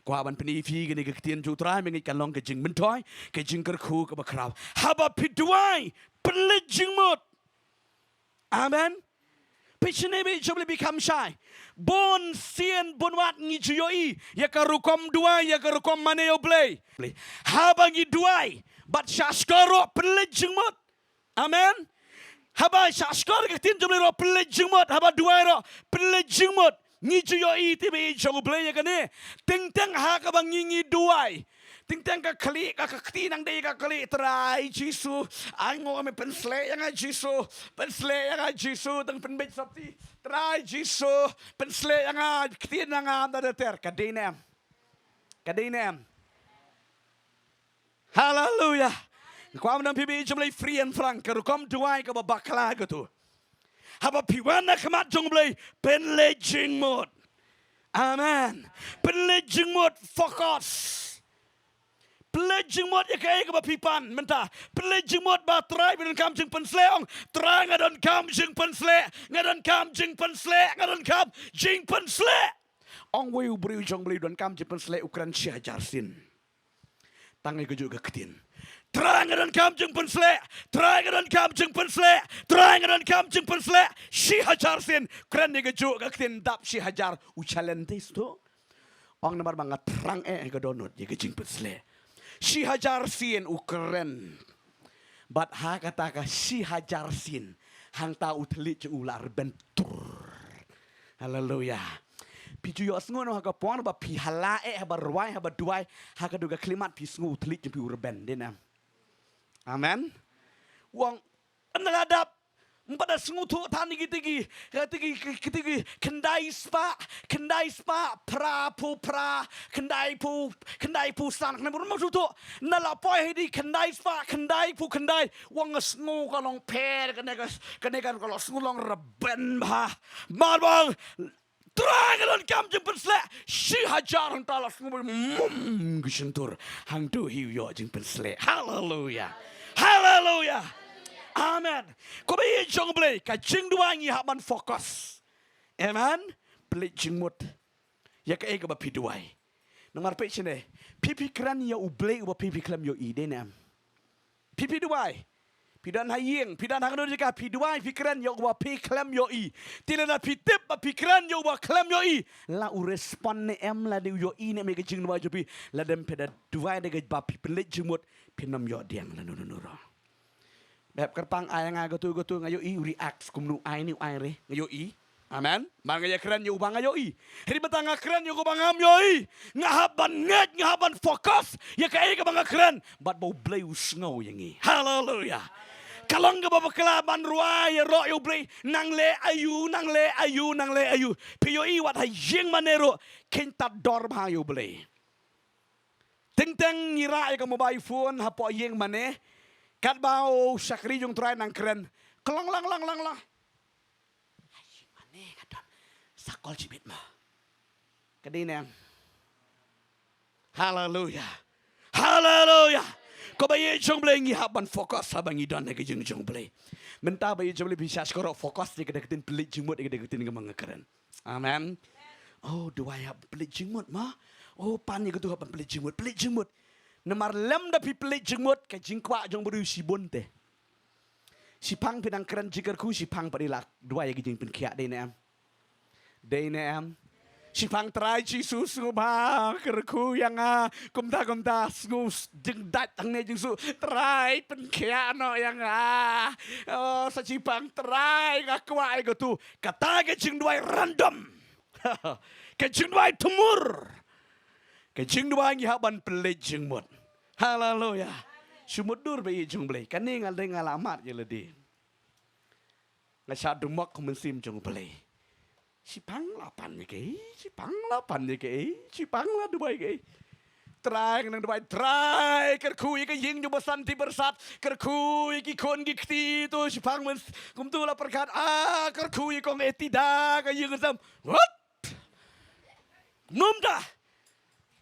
Kwah ban pyni phi kane ka ktien jong U Trai, mynta kan long ka jingmyntoi, ka jingkyrkhu kaba khraw. Haba phi duwai, pynleit jingmut. Amen. Peit shane, ba ïeit jong U Blei, phi kham shai. Bun sien bun wat ngi ju ïohi ïa ka rukom duwai, ïa ka rukom mane ïa U Blei. Haba ngi duwai bad shahshkor ruh, pynleit jingmut. Amen. Haba shahshkor ka ktien jong U Blei ruh, pynleit jingmut. Haba duwai ruh, pynleit jingmut. Ngi ju ïohi te, ba ïeit jong U Blei, ïa kane. Teng teng ha kaba ngi, ngi duwai, teng teng ka khlieh, ka, ka kti nang dei ka khlieh, Trai Jisu, ai nguh, me pynsleh ïa nga Jisu, pynsleh ïa nga Jisu, tang pynbeit sopti, Trai Jisu, pynsleh ïa nga, ktien na nga da ter. Ka dei ne em? Ka dei ne em? Haleluya. Kwah ban ong phi, ba ïeit jong U Blei, free and frank, ka rukom duwai kaba bakla katu. Haba phi wan na khmat jong U Blei, pynleit jingmut. Amen. Pynleit jingmut, focus. Pynleit jingmut ïa kaei kaba phi pan mynta. Pynleit jingmut ba, Trai, phi donkam jingpynsleh, ong, Trai, nga donkam jingpynsleh, nga donkam jingpynsleh, nga donkam jingpynsleh. Ong uwei u briew jong U Blei u donkam jingpynsleh, u kren shi hajar sien. Tang ïa kajuh ka ktien. Trai, nga donkam jingpynsleh. Trai, nga donkam jingpynsleh. Trai, nga donkam jingpynsleh. Shi hajar sien. Kren ïa kajuh ka ktien, dap shi hajar. U challenge te sdang. Ong namar ba nga thrang eh ïa ka dohnud ïa ka jingpynsleh. Shi hajar sien u kren. Bad ha kata ka shi hajar sien, hangta u thylliej jong u la rben tur. Haleluya. Phi ju ïohsngew noh ha ka por ba phi hala eh, haba rwai, haba duwai, ha ka dei ka khyllipmat phi sngew u thylliej jong phi u rben, dei ne em? Amen. U ong, ynda la dap, ym pat da sngewthuh than ïa kitei ki, kitei ki, kitei ki khyndai spah, khyndai spah phra phew phra, khyndai phew, khyndai phew san, khyndai phew, ym sngewthuh. Ynda la poi ha kitei khyndai spah khyndai phew khyndai, u ong, nga sngew ka long pher, kane ka, kane ka, ka long, sngew long rben bha. Namar ba ong, Trai, nga donkam jingpynsleh. Shi hajar, hangta la sngew ba mum ki shyntur. Hangtu hi u ïoh jingpynsleh. Haleluya. Haleluya. Amen. Ko ba ïeit jong U Blei, ka jingduwai ngi hap ban focus. Amen. Pynleit jingmut ïa kaei kaba phi duwai. Namar peit shane, phi, phi kren ïa U Blei uba phi, phi khlem ïohi, dei ne em? Phi, phi duwai, phi don ha ïing, phi don ha kano ka jaka, phi duwai, phi kren ïa uba phi khlem ïohi. Te lada phi tip ba phi kren ïa uba khlem ïohi, la u respond ne em, la dei u ïohi ne em ïa ka jingduwai jong phi? Lada phi da duwai da kaba phi pynleit jingmut, phin ym ïoh pdiang lano lano ruh. Ba hap kyrpang ai ïa nga katu katu, nga ïohi u react kumno, ai ne u ai re, nga ïohi. Amen. Namar nga ïakren ïa uba nga ïohi. Hynrei mynta nga kren ïa uba ngam ïohi, nga hap ban ngeit, nga hap ban focus ïa kaei kaba nga kren, bad ba U Blei u sngew ïa ngi. Haleluya. Ka long kaba bakla ban rwai ïaroh ïa U Blei, nang leh aïu, nang leh aïu, nang leh aïu. Phi ïohi, wat ha ïing mane ruh, kheiñ tad dor bha ïa U Blei. Teng teng ngi rah ïa ka mobile phone hapoh ïing mane. Katba u shakri jong U Trai nang kren, klong, lang, lang, lang, lang. Ha ïing mane ka don sa kol shibit mo. Ka dei ne em? Haleluya. Haleluya. Ko ba ïeit jong U Blei, ngi hap ban focus haba ngi don ha ka jingïeng jong U Blei. Mynta ba ïeit jong U Blei, phi sngewsih, koro focus ïa ka da ka ktien pynleit jingmut, ïa ka da ka ktien kaba nga kren. Amen. Oh, duwai hap pynleit jingmut mo. Oh, pan ïa katu hap pynleit jingmut, pynleit jingmut. Namar lymda phi pynleit jingmut, ka jingkwah jong u briew shibun te. Shiphang phi dang kren jingkyrkhu, shiphang pat i la duwai ïa ka jingpynkhiah, dei ne em? Dei ne em? Shiphang, Trai Jisu, sngewbha kyrkhu ïa nga. Kumta kumta, sngew jingdait hangne jingsuk, Trai pynkhiah noh ïa nga. Oh, sa shiphang, Trai nga kwah ïa katu. Kata ka jingduwai random. Ka jingduwai thmur. Ka jingduwai ngi hap ban pynleit jingmut. Haleluya. Shu mutdur ba ïeit jong U Blei. Kane nga dei nga la mad ïa lade. Nga shah dumok ha u Mynsiem jong U Blei. Shiphang la pan ïa kaei, shiphang la pan ïa kaei, shiphang la duwai kaei. Trai, nga nang duwai, Trai kyrkhu ïa ka ïing jong u Bah Santi Byrsat, kyrkhu ïa ki khun ki kti tu, shiphang, men kumtu la pyrkhat, ah, kyrkhu ïa kong Etida, ka ïing ka sem. What? Mum da.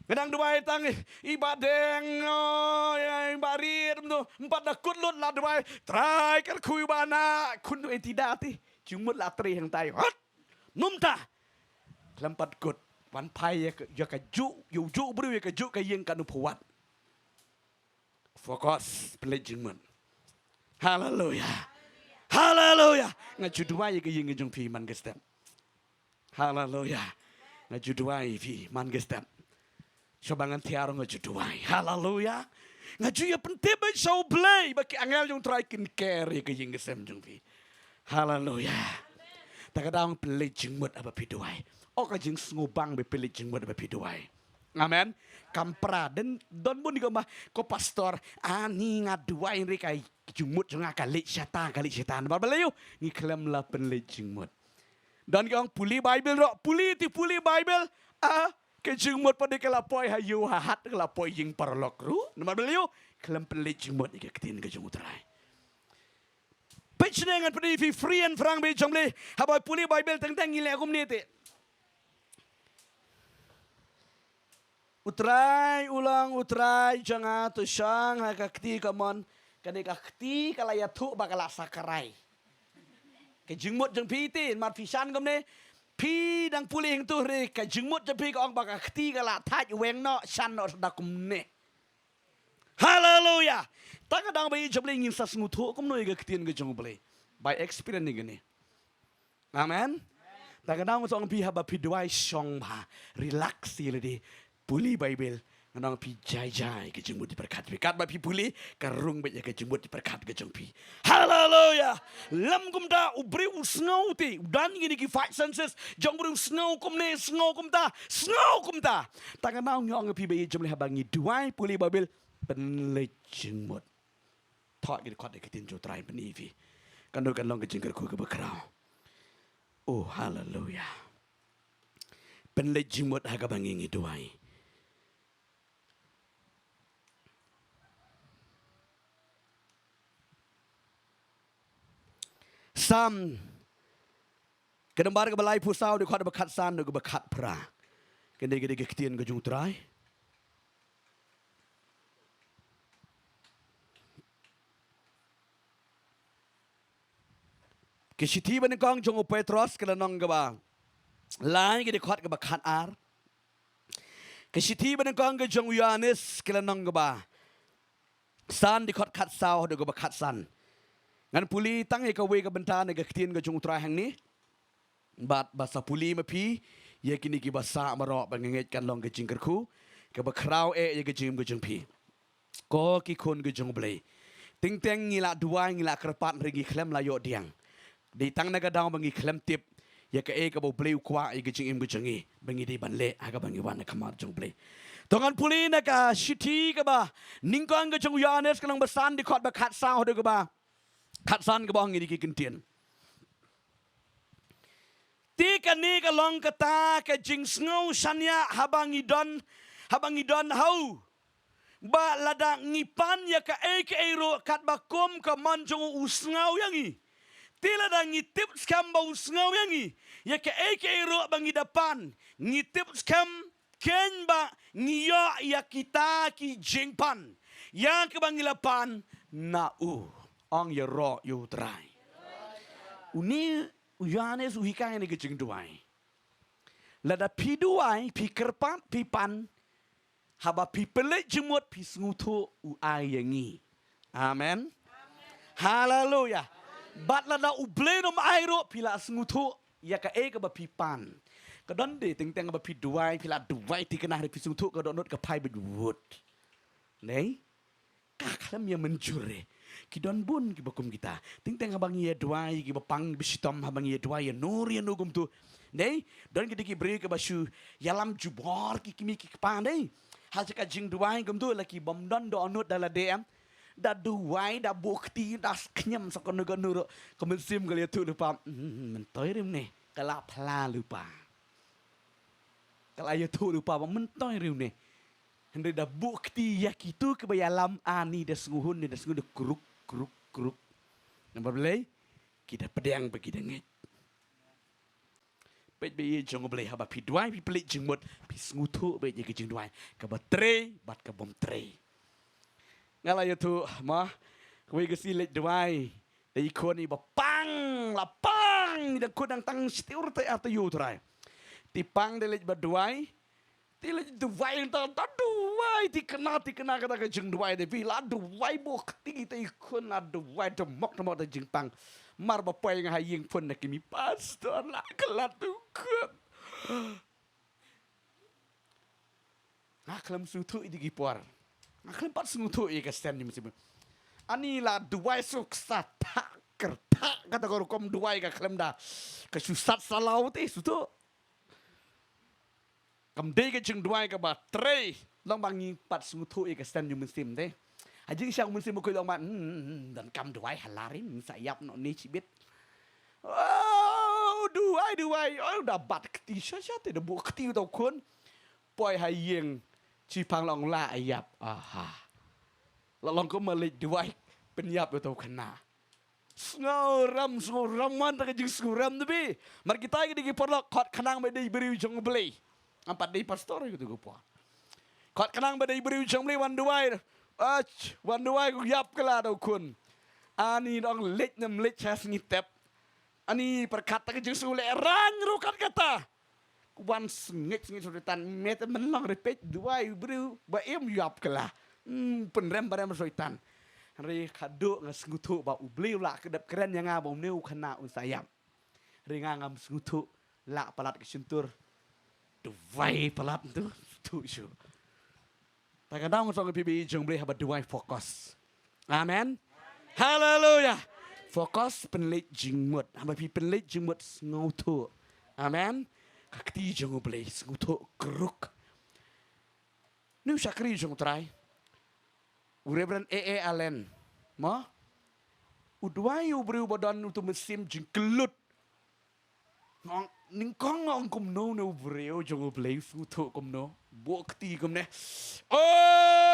Nga dang duwai tang i Bah Deng, oh, ïa i Bah Ried, mum tu. Ym pat da kut lut la duwai, Trai kyrkhu ïa u Bah Na, khun u Etida te. Jingmut la trei hangtai. What? Num ta. Khlem pat kut. Wan phai ïa ka, ïa ka juh, ïa u juh briew ïa ka juh ka ïing kan u phuwat. Focus, pynleit jingmut. Haleluya. Haleluya. Nga ju duwai ïa ka ïing ka jong phi man ka step. Haleluya. Nga ju duwai ïa phi man ka step. Shuwa ba ngan thiah ruh nga ju duwai. Haleluya. Nga ju ïa pyntip beit sha U Blei ba ki angel jong U Trai kin ker ïa ka ïing ka sem jong phi. Haleluya. Ta ka daw pynleit jingmut haba phi duwai. Oh ka jingsngewbang ba pynleit jingmut haba phi duwai. Amen. Kam pra, don bun ki ong ba, ko pastor, ani nga duwai hynrei ka jingmut jong nga ka leit shata, ka leit shata. Namar balei? Ngi khlem la pynleit jingmut. Don ki ong pule Baibl ruh, pule te pule Baibl. Ah, ka jingmut pat de ka la poi ha ïew ha hat, ka la poi ïing paralok ruh. Namar balei? Khlem pynleit jingmut ïa ka ktien ka jong U Trai. Peit shane, ngan pyni ïa phi free and frank beit jong U Blei. Haba pule Baibl teng teng ngi leh kumne te. U Trai u long U Trai jong nga, to shong ha ka kti kamon. Kane ka kti ka la ïathuh ba ka la sakrai. Ka jingmut jong phi te, namar phi shan kumne. Phi dang pule hangto re, ka jingmut jong phi ka ong ba ka kti ka la thait, weng noh, shan noh da kumne. Haleluya. Ta ka daw ba ïeit jong U Blei ngin sa sngewthuh kumno ïa ka ktien ka jong U Blei. By experience ïa kane. Amen. Ta ka daw nga ong phi haba phi duwai shong bha, relax ïa lade. Pule Baibl, nga ong phi jai jai ka jingmut jingpyrkhat phi. Katba phi pule, ka rung beit ïa ka jingmut jingpyrkhat ka jong phi. Haleluya. Lem kumta u briew u sngew te, u don kine ki five senses jong u briew, sngew kumne, sngew kumta, sngew kumta. Ta ka daw nga ong phi ba ïeit jong U Blei haba ngi duwai pule Baibl, pynleit jingmut. Thoh ki dkhot ïa ka ktien jong U Trai pyni ïa phi. Kan don kan long ka jingkyrkhu kaba khraw. Oh, haleluya. Pynleit jingmut ha kaba ngi ngi duwai. Salm ka nombar kaba laiphew saw, dkhot ba khatsan, dkhot ba khatphra. Kane ka dei ka ktien ka jong U Trai. Ka shithi banyngkong jong u Petros, ka lynnong kaba lai, ka dkhot kaba khatar. Ka shithi banyngkong ka jong u Ïoannis, ka lynnong kaba san, dkhot khatsaw haduh kaba khatsan. Ngan pule tang ïa kawei ka bynta na ka ktien ka jong U Trai hangne. Bad ba sa pule ma phi ïa kine kiba sah baroh, ba nga ngeit kan long ka jingkyrkhu kaba khraw eh ïa ka jingim ka jong phi. Ko ki khun ka jong U Blei, teng teng ngi la duwai, ngi la kyrpad, hynrei ngi khlem la ïoh pdiang. Dei tang na ka daw ba ngi khlem tip ïa kaei kaba U Blei u kwah ïa ka jingim ka jong ngi ba ngi dei ban leh ha kaba ngi wan ha khmat jong U Blei. To ngan pule na ka shithi kaba nyngkong ka jong u Ïoannis, ka lynnong ba san, dkhot ba khatsaw haduh kaba khatsan, kaba ong kine ki kyntien. Te kane ka long kata ka jingsngew shaniah haba ngi don, haba ngi don ha u, ba lada ngi pan ïa kaei kaei ruh katba kum ka mon jong u u sngew ïa ngi. Te lada ngi tip skhem ba u sngew ïa ngi ïa kaei kaei ruh ba ngi da pan, ngi tip skhem keiñ ba ngi ïoh ïa kita ki jingpan ïa kaba ngi la pan na u, ong ïaroh ïa U Trai. Une u Ïoannis u hikai ïa kane ka jingduwai. Lada phi duwai, phi kyrpad, phi pan, haba phi pynleit jingmut, phi sngewthuh u ai ïa ngi. Amen. Haleluya. Bad lada U Blei um ai ruh, phi la sngewthuh ïa kaei kaba phi pan. Ka don de teng teng ba phi duwai, phi la duwai thikna, hynrei phi sngewthuh ka dohnud ka phai beit wut. Nei? Ka khlem ïa mynjur eh. Ki don bun kiba kum kita. Teng teng haba ngi ïa duwai, kiba pang, kiba shitom, haba ngi ïa duwai ïano ïano kumto. Nei, don kita ki briew kiba shu ïalam jubor ki kmie ki kpa, nei. Ha ka jingduwai kumto, la ki bym don dohnud da lade em. Da duwai, da buh kti, da khñium sa kano kano ruh. Ka mynsiem ka la ïathuhlypa. Hmm, myntoi rim ne. Ka la phla lypa. Ka la ïathuhlypa ba myntoi rim ne. Hynrei da buh kti ïa kito kiba ïalam, ani da sngewhun ne, da sngewhun da kruk, kruk, kruk. Namar balei? Ki da pdiang bad ki da ngeit. Peit bad ïeit jong U Blei, haba phi duwai, phi pynleit jingmut, phi sngewthuh bad ïa ka jingduwai kaba trei bad ka bym trei. Nga la ïathuh ma kawei ka sngi leit duwai da i khun iba pang, la pang Pang, da khun nang tang stiu te ata yu trai. Te Pang te leit ba duwai. Te leit duwai, tang ta duwai, te kena, te kena kata ka jingduwai te phi, la duwai bok te te khun, la duwai te mok te mok te jingpang. Mar ba poi nga ha ïing phone na ki mi pastor, la ka la tu khun. Nga khlem sngewthuh ïa ki por. Nga khlem pat sngewthuh ïa ka stand ni mesti. Ani la duwai suk sa thak kerthak kata ka rukom duwai ka khlem da. Ka shu sat salaw te sngewthuh. Kam dei ka jingduwai kaba trei. Long ba ngi pat sngewthuh ïa ka stand ni mesti te. Ha jingshisha u Mynsiem Bakhuid long ba, hmm, hmm, hmm, donkam duwai ha la rim, sa ïap noh ne shibit. Oh, duwai, duwai. Oh, da bat kti sha sha te, da buh kti uta u khun. Poi ha ïing, shi Pang long la ïap. Aha. La long kumba leit duwai, pynïap uta u khynnah. Sngewrem, sngewrem wan ta ka jingsngewrem te phi. Mar kita ki dei ki paralok, khot khnang ba dei briew jong U Blei. Ngam pat dei pastor ïa kito ki por. Khot khnang ba dei briew jong U Blei wan duwai. Ach, wan duwai, ko ïap kylla da u khun. Ani dang leit ne ym leit sha sngi tep. Ani pyrkhat ta ka jingsngewlehraiñ ruh kat kata. Ko wan sngewsih sngewsih soitan, me te men long re peit duwai briew ba im ïap kylla. Hmm, pynrem ba rem soitan. Hynrei khatduh nga sngewthuh ba U Blei u la kdep kren ïa nga ba une u khynnah un sa ïap. Hynrei nga ngam sngewthuh, lah palat ka shyntur. Duwai palat tu, tu shu. Ta ka daw nga song phi ba ïeit jong U Blei haba duwai focus. Amen. Haleluya. Focus pynleit jingmut. Haba phi pynleit jingmut sngewthuh. Amen. Ka kti jong U Blei sngewthuh kruk. Ni u shakri jong U Trai. U Reverend A A Allen. Mo? U duwai u briew ba don utu mynsiem jingkyllut. Ngong, nyngkong ngong kumno ne u briew jong U Blei sngewthuh kumno. Buh kti kumne. O,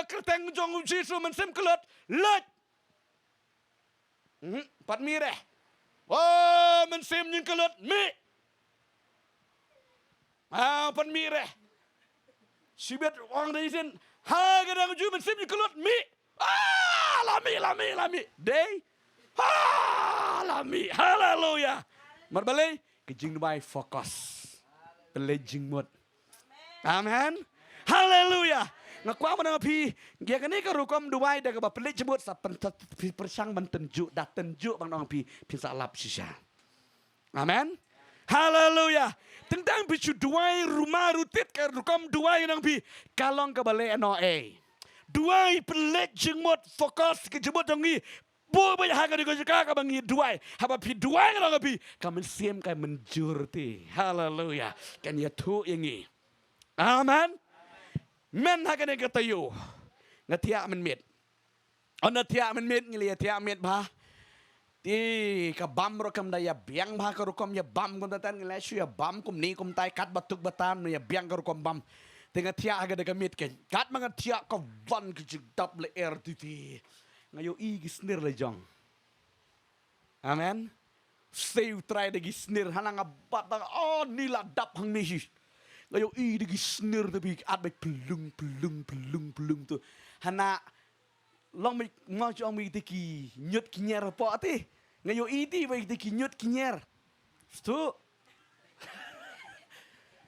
kyrteng jong U Jisu mynsiem kyllut. Leit. Hmm, pat mih re. O, mynsiem jingkyllut mih. Ah, pat mih re. Shibit ong dei sien. Ha, ka dang ju mynsiem jingkyllut mih. Ah, la mih, la mih, la mih. Dei. Ah, la mih. Haleluya. Mar balei, ka jingduwai focus. Pynleit jingmut. Amen. Haleluya. Nga kwah ban ong phi, ïa kane ka rukom duwai da kaba pynleit jingmut sa pyn, phi pyrshang ban tynjuh, da tynjuh ban ong phi, phin sa lap shisha. Amen. Haleluya. Tang ba phi shu duwai ruma rutit ka rukom duwai ngan ong phi, ka long kaba leh noh ei. Duwai pynleit jingmut, focus ka jingmut jong ngi. Buh beit ha kane ka jaka kaba ngi duwai. Haba phi duwai ngan ong phi, ka mynsiem ka mynjur te. Haleluya. Kan ïathuh ïa ngi. Amen. Men ha kane ka taïew. Nga thiah mynmiet. Ynda thiah mynmiet ngi la ïa thiah miet bha. Te ka bam ruh kam da ïa biang bha ka rukom ïa bam kumta, ngi la shu ïa bam kumne kumtai katba tuk ba tan ïa biang ka rukom bam. Te nga thiah ha ka da ka miet kein. Katba nga thiah ka wan ka jingdap lyer te te. Nga ïohi ki snier la jong. Amen. Sei U Trai da ki snier hana nga bat ba, oh, ni la dap hangne hi. Nga ïohi da ki snier te phi, at beit pylung, pylung, pylung, pylung tu. Hana long beit, mo jong beit te ki ñiut ki ñier hapoh te. Nga ïohi te beit te ki ñiut ki ñier. Stu.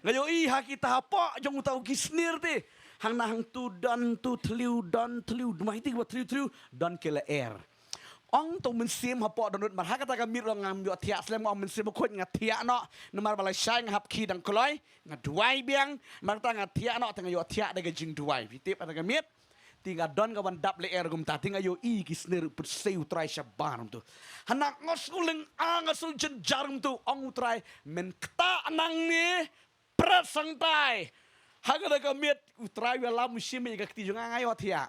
Nga ïohi ha kita hapoh jong uta u ki snier te. Hangna hangtu don tu thliew, don thliew, dmai te ba thliew thliew, don ki lyer. Ong to mynsiem hapoh dohnud, mar ha kata ka miet ruh ngam ïoh thiah slem, ong mynsiem bakhuid nga thiah noh, namar ba lashai nga hap khie dang kloi, nga duwai biang, mar kata nga thiah noh, te nga ïoh thiah da ka jingduwai. Phi tip kata ka miet. Te nga don ka wan dap lyer kumta, te nga ïohi ki snier pyrshah U Trai shabar kumtu. Hana nga sngewlyngngoh, nga sngewjynjar kumtu, ong U Trai, men ktah nangne, pret sangtai. Ha kata ka miet, U Trai u ïalam u shim ïa ka kti jong nga, nga ïoh thiah.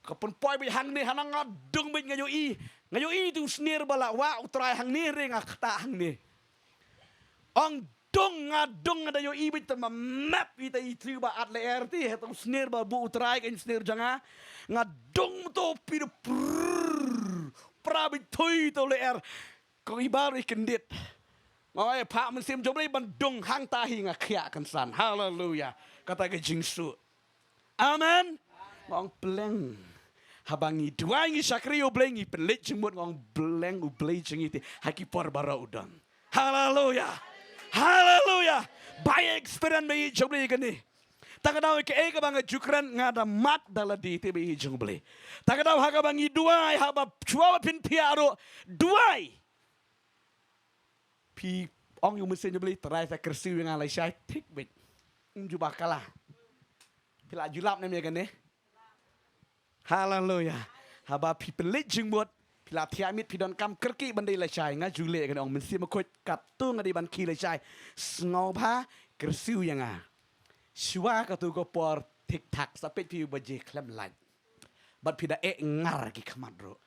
Ka pynpoi beit hangne, hana nga dung beit nga ïohi. Nga ïohi tu snier ba la wah U Trai hangne re nga ktah hangne. Ong dung, nga dung, nga da ïohi beit te ma map ita i thliew ba at lyer te, heta u snier ba buh U Trai ka snier jong nga. Nga dung to phi da prrrr. Pra beit thui to lyer. Ko i bar i kyndit. Nga ïa phah mynsiem jong U Blei ban dung hangta hi nga khiah kynsan. Haleluya. Kata ka jingsuh. Amen. Nga ong pleng. Haba ngi duwai ngi shakri U Blei ngi pynleit jingmut, nga ong pleng U Blei jong ngi te ha ki por baroh u don. Haleluya. Haleluya. Ba ïa experience ba ïa jong Blei kane. Ta ka daw kaei kaba nga ju kren nga da mad da lade te ba ïa jong Blei. Ta ka daw ha kaba ngi duwai haba shuwa ba phin thiah ruh duwai. Phi ong ïa u Mynsiem jong Blei, Trai sa kyrsiew ïa nga lashai, thik beit. Ym ju bakla. Phi la ju lap ne em ïa kane? Haleluya. Haba phi pynleit jingmut, phi la thiah miet, phi donkam kyrkieh ban dei lashai, nga ju leh kane, ong Mynsiem Bakhuid, katto nga dei ban khie lashai. Sngewbha kyrsiew ïa nga. Shuwa katto ka por thik thak, sa peit phi u baje khlem lait. Bad phi da eh ngar ki khmat ruh.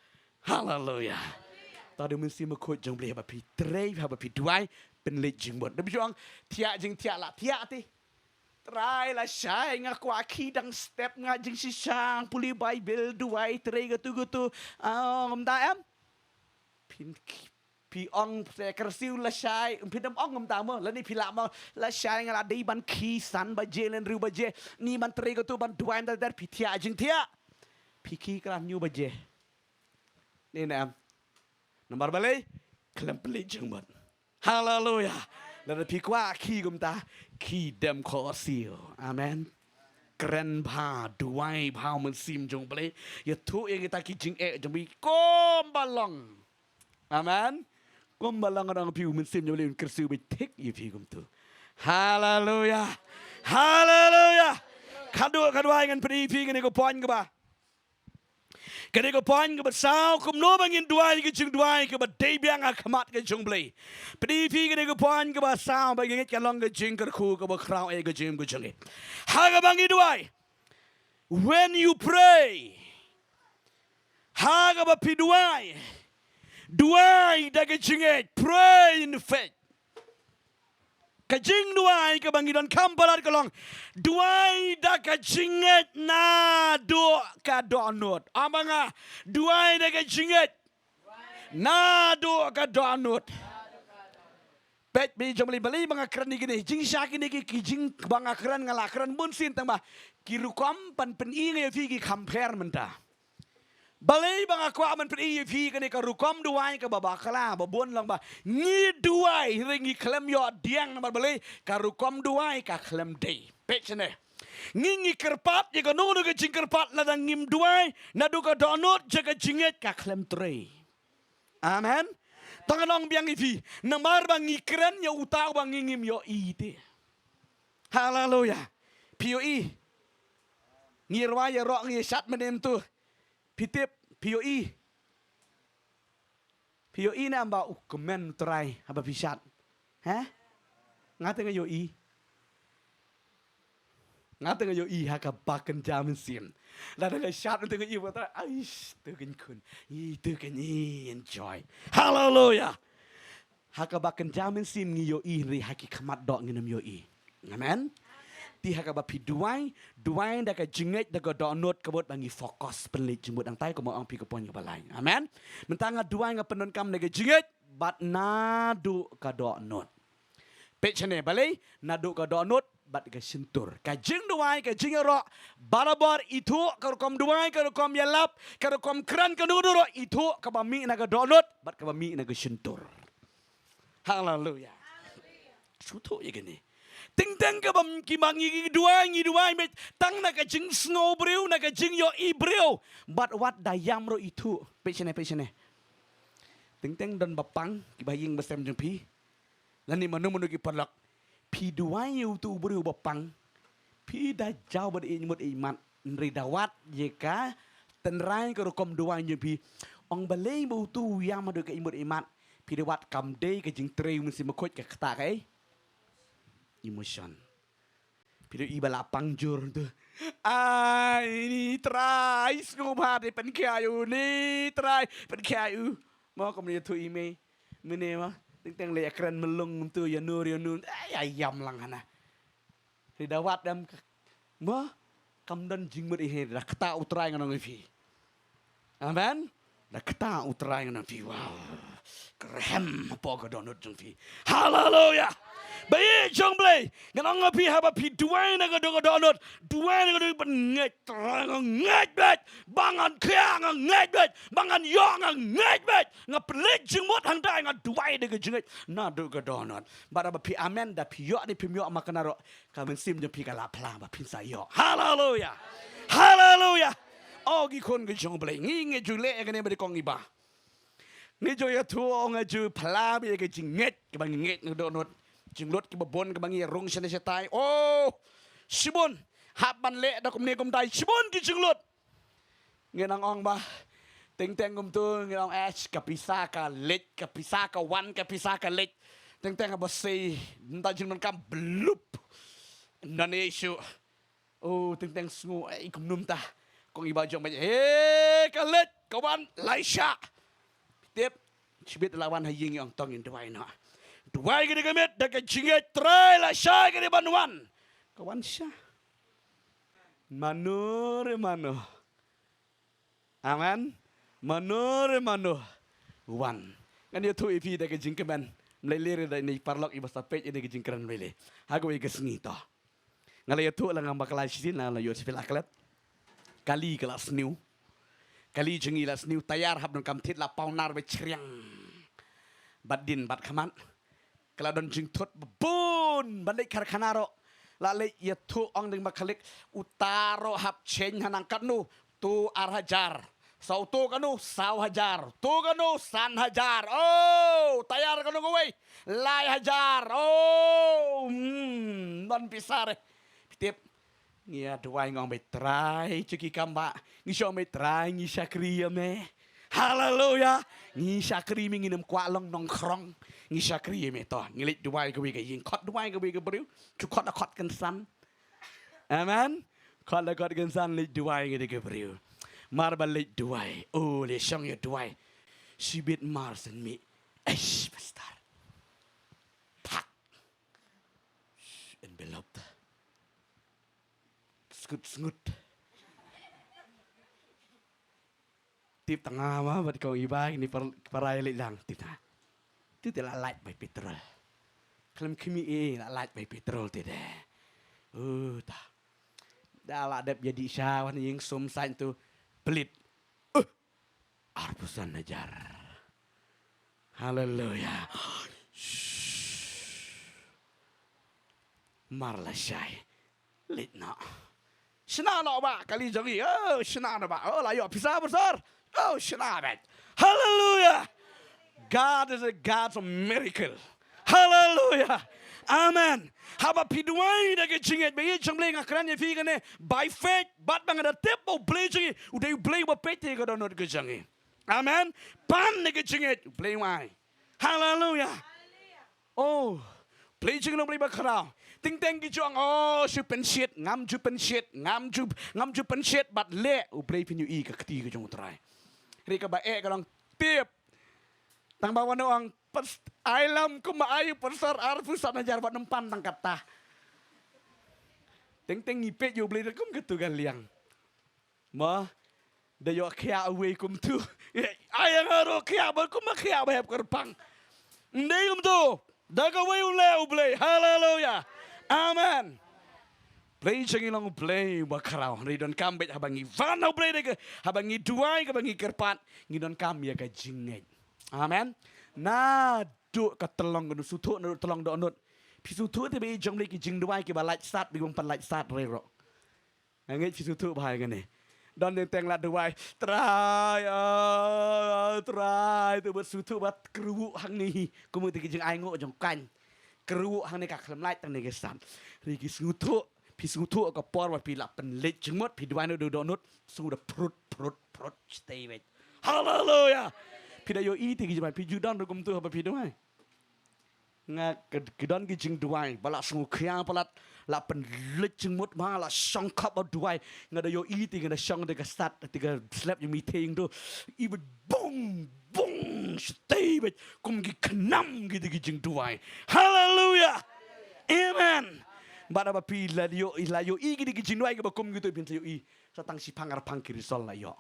Haleluya. Ta da u Mynsiem Bakhuid jong Blei haba phi trei, haba phi duwai, pynleit jingmut. Da phi ong thiah jingthiah la thiah te. Trai lashai, nga kwah khie dang step, nga jingshisha pule Baibl, duwai, trei katto katto. Ah, ym da em. Phin khie, phi ong sa kyrsiew lashai, phin ym ong kumta mo, lane phi lah mo, lashai nga la dei ban khie san baje lane hynriew baje, ngi ban trei katto ban duwai, ym da der phi thiah jingthiah. Phi khie khlem hynñiew baje. Ne em? Namar balei? Khlem pynleit jingmut. Haleluya. Lada phi kwah khie kumta, khie dem khohsiew. Amen. Kren bha, duwai bha u Mynsiem jong Blei. Ïathuh ïa kita ki jingeh jong phi kumba long. Amen. Kumba long, nga ong phi u Mynsiem jong Blei un kyrsiew beit thik ïa phi kumto. Haleluya. Haleluya. Khatduh, khatduh ngan pyni ïa phi kane ka point kaba Kane ka point kaba saw, kumno ba ngin duwai ka jingduwai kaba dei biang ha khmat ka jong Blei. Phi dei phi kane ka point kaba saw, ba ngin ngeit ka long ka jingkyrkhu kaba khraw eh ka jingim ka jong ngi. Ha kaba ngi duwai. When you pray, ha kaba phi duwai, duwai da ka jingngeit, pray in faith. Ka jingduwai kaba ngi donkam palat ka long, duwai da ka jingngeit naduh ka dohnud. Ong ba nga, duwai da ka jingngeit naduh ka dohnud. Peit, phi jong Blei, balei ba nga kren ïa kine, jingshisha kine ki, ki jing ba nga kren, nga la kren bun sien, tang ba ki rukom ban pyni nga ïa phi ki kham pher mynta. Balei ba nga kwah ban pyni ïa phi kane ka rukom duwai kaba bakla, ba bun lang ba ngi duwai hynrei ngi khlem ïoh pdiang, namar balei? Ka rukom duwai ka khlem dei. Peit shane. Ngi, ngi kyrpad ïa kano kano ka jingkyrpad, lada ngim duwai naduh ka dohnud jong ka jingngeit, ka khlem trei. Amen. Tang ngan ong biang ïa phi, namar ba ngi kren ïa uta uba ngi ngim ïohi te. Haleluya. Phi ïohi? Ngi rwai ïaroh, ngi ïashad mynne mynta. Phi tip, phi ïohi? Phi ïohi ne em ba u kmen u Trai haba phi shad? He? Nga te nga ïohi. Nga te nga ïohi ha kaba kynja mynsiem. Lada nga shad mynta nga ïohi ba Trai, aish, to kynkhun. Ih, to kyn, ih, enjoy. Haleluya. Ha kaba kynja mynsiem ngi ïohi, hynrei ha ki khmat doh ngin ym ïohi. Amen. Te ha kaba phi duwai, duwai da ka jingngeit, da ka dohnud, ka mut ba ngi focus pynleit jingmut. Nangta kumba ong phi ka point kaba lai. Amen. Mynta nga duwai, nga pyndonkam da ka jingngeit bad naduh ka dohnud. Peit shane, balei? Naduh ka dohnud bad ka shyntur. Ka jingduwai, ka jingïaroh, barabor ithuh, ka rukom duwai, ka rukom ïalap, ka rukom kren, kano kano ruh, ithuh kaba mih na ka dohnud bad kaba mih na ka shyntur. Haleluya. Shu thuh ïa kine. Teng teng kaba ki ma ngi, ngi duwai, ngi duwai, mih tang na ka jingsngew briew, na ka jingïohi briew. Bad wat da ïam ruh ithuh. Peit shane, peit shane. Teng teng don ba pang, kiba ïing ba sem jong phi. Lane mano mano ki paralok. Phi duwai ïa utu u briew ba pang. Phi da jaw bad ïeit mut ïeit mat. Hynrei da wad ïa ka tynrai ka rukom duwai jong phi. Ong balei ba utu u ïam haduh ka ïeit mut ïeit mat. Phi da wad kam dei ka jingtrei u Mynsiem Bakhuid, ka ktah kaei? Emotion. Phi da ïohi ba la pang jur tu. Ai, ni Trai, sngewbha te pynkhiah ïa u, ni Trai, pynkhiah ïa u. Mo, kumne ïathuh ïa i mei. Mynne mo, teng teng leit ïakren mlung tu, ïanur ïanur. Ai, ïa ïam lang hana. Te da wad em. Mo, kam don jingmut ïa hi, da ktah u Trai ngan ong ïa phi. Amen. Da ktah u Trai ngan ong ïa phi. Wow. Kyrhem hapoh ka dohnud jong phi. Haleluya. Ba ïeit jong Blei, ngan ong ïa phi, haba phi duwai na ka dohnud, duwai na ka dohnud, ban ngeit, Trai nga ngeit beit, ba ngan khia nga ngeit beit, ba ngan ïoh nga ngeit beit, nga pynleit jingmut hangtai, nga duwai da ka jingngeit naduh ka dohnud. Bad haba phi amen, da phi ïoh ne phim ïoh, ma kane ruh ka mynsiem jong phi ka la phla ba phin sa ïoh. Haleluya. Haleluya. O ki khun ki jong Blei, ngi, ngi ju leh ïa kane ba dei kong i ba. Ngi ju ïathuh, ngi ju phla beit ïa ka jingngeit kaba ngi ngeit na ka dohnud. Jinglut kiba bun kaba ngi rung shane shatai. O, shibun. Hap ban leh da kumne kumtai. Shibun ki jinglut. Ngi nang ong ba, teng teng kumtu ngi ong, eh, ka pisa ka leit, ka pisa ka wan, ka pisa ka leit. Teng teng ba sei, mynta jingdonkam blup. None issue. O, teng teng sngew, eh, kumno mynta. Kong i ba jong ba, eh, ka leit, ka wan, lai sha. Tip, shibit la wan ha ïing, ong to ngin duwai noh. Duwai ka dei ka miet, da ka jingngeit, Trai, la shai ka dei ban wan. Ka wan sha. Mano re mano. Amen. Mano re mano. Wan. Ngan ïathuh ïa phi da ka jingkmen. Ym lei lei re da ine i paralok iba sa peit ïa ine ka jingkren, ym lei lei. Ha kawei ka sngi to. Nga la ïathuh la ngam bakla shisien, la, la ïoh sipil aklet. Kali ka la sniew. Kali jong ngi la sniew, tayar hap donkam thied, la paw nar ba chriang. Bad dien bad khmat. Ka la don jingthut ba bun, ban leit karkhana ruh. La leit ïathuh, ong dei ba ka leit, uta ruh hap change hangne katno, to ar hajar. Sa uto kano, saw hajar. To kano, san hajar. O, tayar kano kawei, lai hajar. O, hmm, ban pisa re. Phi tip, ngi ïa duwai, ngi ong beit, Trai, sha ki kam ba ngi shu ong beit, Trai, ngi shakri ïa me. Haleluya. Ngi shakri ïa me, ngim kwah long nongkhrong. Ngi shakri ïa me to. Ngi leit duwai kawei ka ïing, khot duwai kawei ka briew. Shu khot da khot kynsan. Amen. Khot da khot kynsan, leit duwai kawei ka briew. Mar ba leit duwai, o, leit shong ïa duwai. Shibit mar shen mih. Eish, pastor. Phak. Envelope. Sngut sngut. Tip tang ma bad kong i ba, kine para ïaleit lang, tip tang. Tip te la lait bai petrol. Khlem khmih ei, la lait bai petrol te de. Uh, ta. Da la dep ïa dih sha wan ïing, sum saiñ tu, plit. Uh. Arphew san hajar. Haleluya. Mar la shai. Leit noh. Shna noh ba kali jong i. Oh, shna noh ba. Oh, la ïoh pisa besar. Oh, shna beit. Haleluya. God is a God of miracle. Haleluya. Amen. Haba phi duwai da ka jingngeit, ba ïeit jong Blei, nga kren ïa phi kane, by faith, bad ba nga da tip ba U Blei jong i u dei U Blei ba peit ïa ka dohnud ka jong i. Amen. Pan da ka jingngeit, U Blei u ai. Haleluya. Oh, Blei jong ngi long Blei ba khraw. Teng teng ki ju ong, oh, shu pynshit, ngam ju pynshit, ngam ju, ngam ju pynshit, bad leh, U Blei phin ïohi ka kti ka jong U Trai. Hynrei kaba eh ka long, tip. Tang ba wan ong, pas, ai lem kum ma ai pastor arphew san hajar bad ym pan tang katta. Teng teng ngi peit ïa U Blei ruh kum katu ka liang. Ma, da ïoh khiah uwei kumtu. Ai nga ruh khiah bad kumba khiah ba hep kyrpang. Ym dei kumtu. Da kawei u leh U Blei. Haleluya. Amen. Blei jong ngi long U Blei ba khraw. Hynrei donkam beit haba ngi wan ha U Blei da ka, haba ngi duwai, kaba ngi kyrpad, ngi donkam ïa ka jingngeit. Amen. Naduh ka tyllong kano, sngewthuh naduh tyllong dohnud. Phi sngewthuh te ba ïeit jong Blei, ki jingduwai kiba lait sat, ba ki bym pat lait sat re ruh. Nga ngeit phi sngewthuh bha ïa kane. Don teng teng la duwai, Trai, ah, Trai, to bad sngewthuh ba kyrwoh hangne hi. Kumta ki jingainguh jong kan. Kyrwoh hangne ka khlem lait tang ne ka sat. Hynrei ki sngewthuh, phi sngewthuh ka por ba phi la pynleit jingmut, phi duwai naduh dohnud, sngew da phrut, phrut, phrut, stay beit. Haleluya. Phi da ïohi te ki jingduwai, phi ju don ruh kumtu haba phi duwai. Nga ka, ka don ki jingduwai ba la sngewkhia palat, la pynleit jingmut ba la shong khap ba duwai. Nga da ïohi te nga da shong te ka sat, te ka slep jong methane to. I beit bung bung, stay beit kum ki khnam ki te ki jingduwai. Haleluya. Amen. Bad haba phi la ïohi, la ïohi ki te ki jingduwai kiba kum kito, phin sa ïohi sa tang shiphang arphang ki result la ïoh.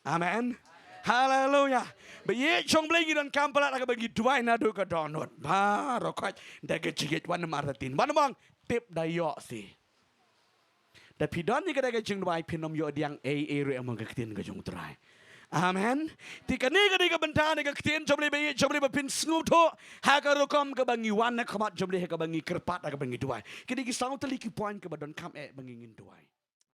Amen. Haleluya. Ba ïeit shong Blei ngi donkam palat ha kaba ngi duwai naduh ka dohnud. Baroh khoit da ka jingïeit, wan namar da tin. Wan namar tip da ïoh si. Da phi don ïa ka da ka jingduwai phin ym ïoh diang ei ei ruh ïa ka ktien ka jong U Trai. Amen. Te kane ka dei ka bynta ne ka ktien jong Blei ba ïeit jong Blei ba phin sngewthuh ha ka rukom kaba ngi wan na khmat jong Blei ha kaba ngi kyrpad ha kaba ngi duwai. Ki dei ki saw tylli ki point kaba donkam eh ba ngi ngin duwai.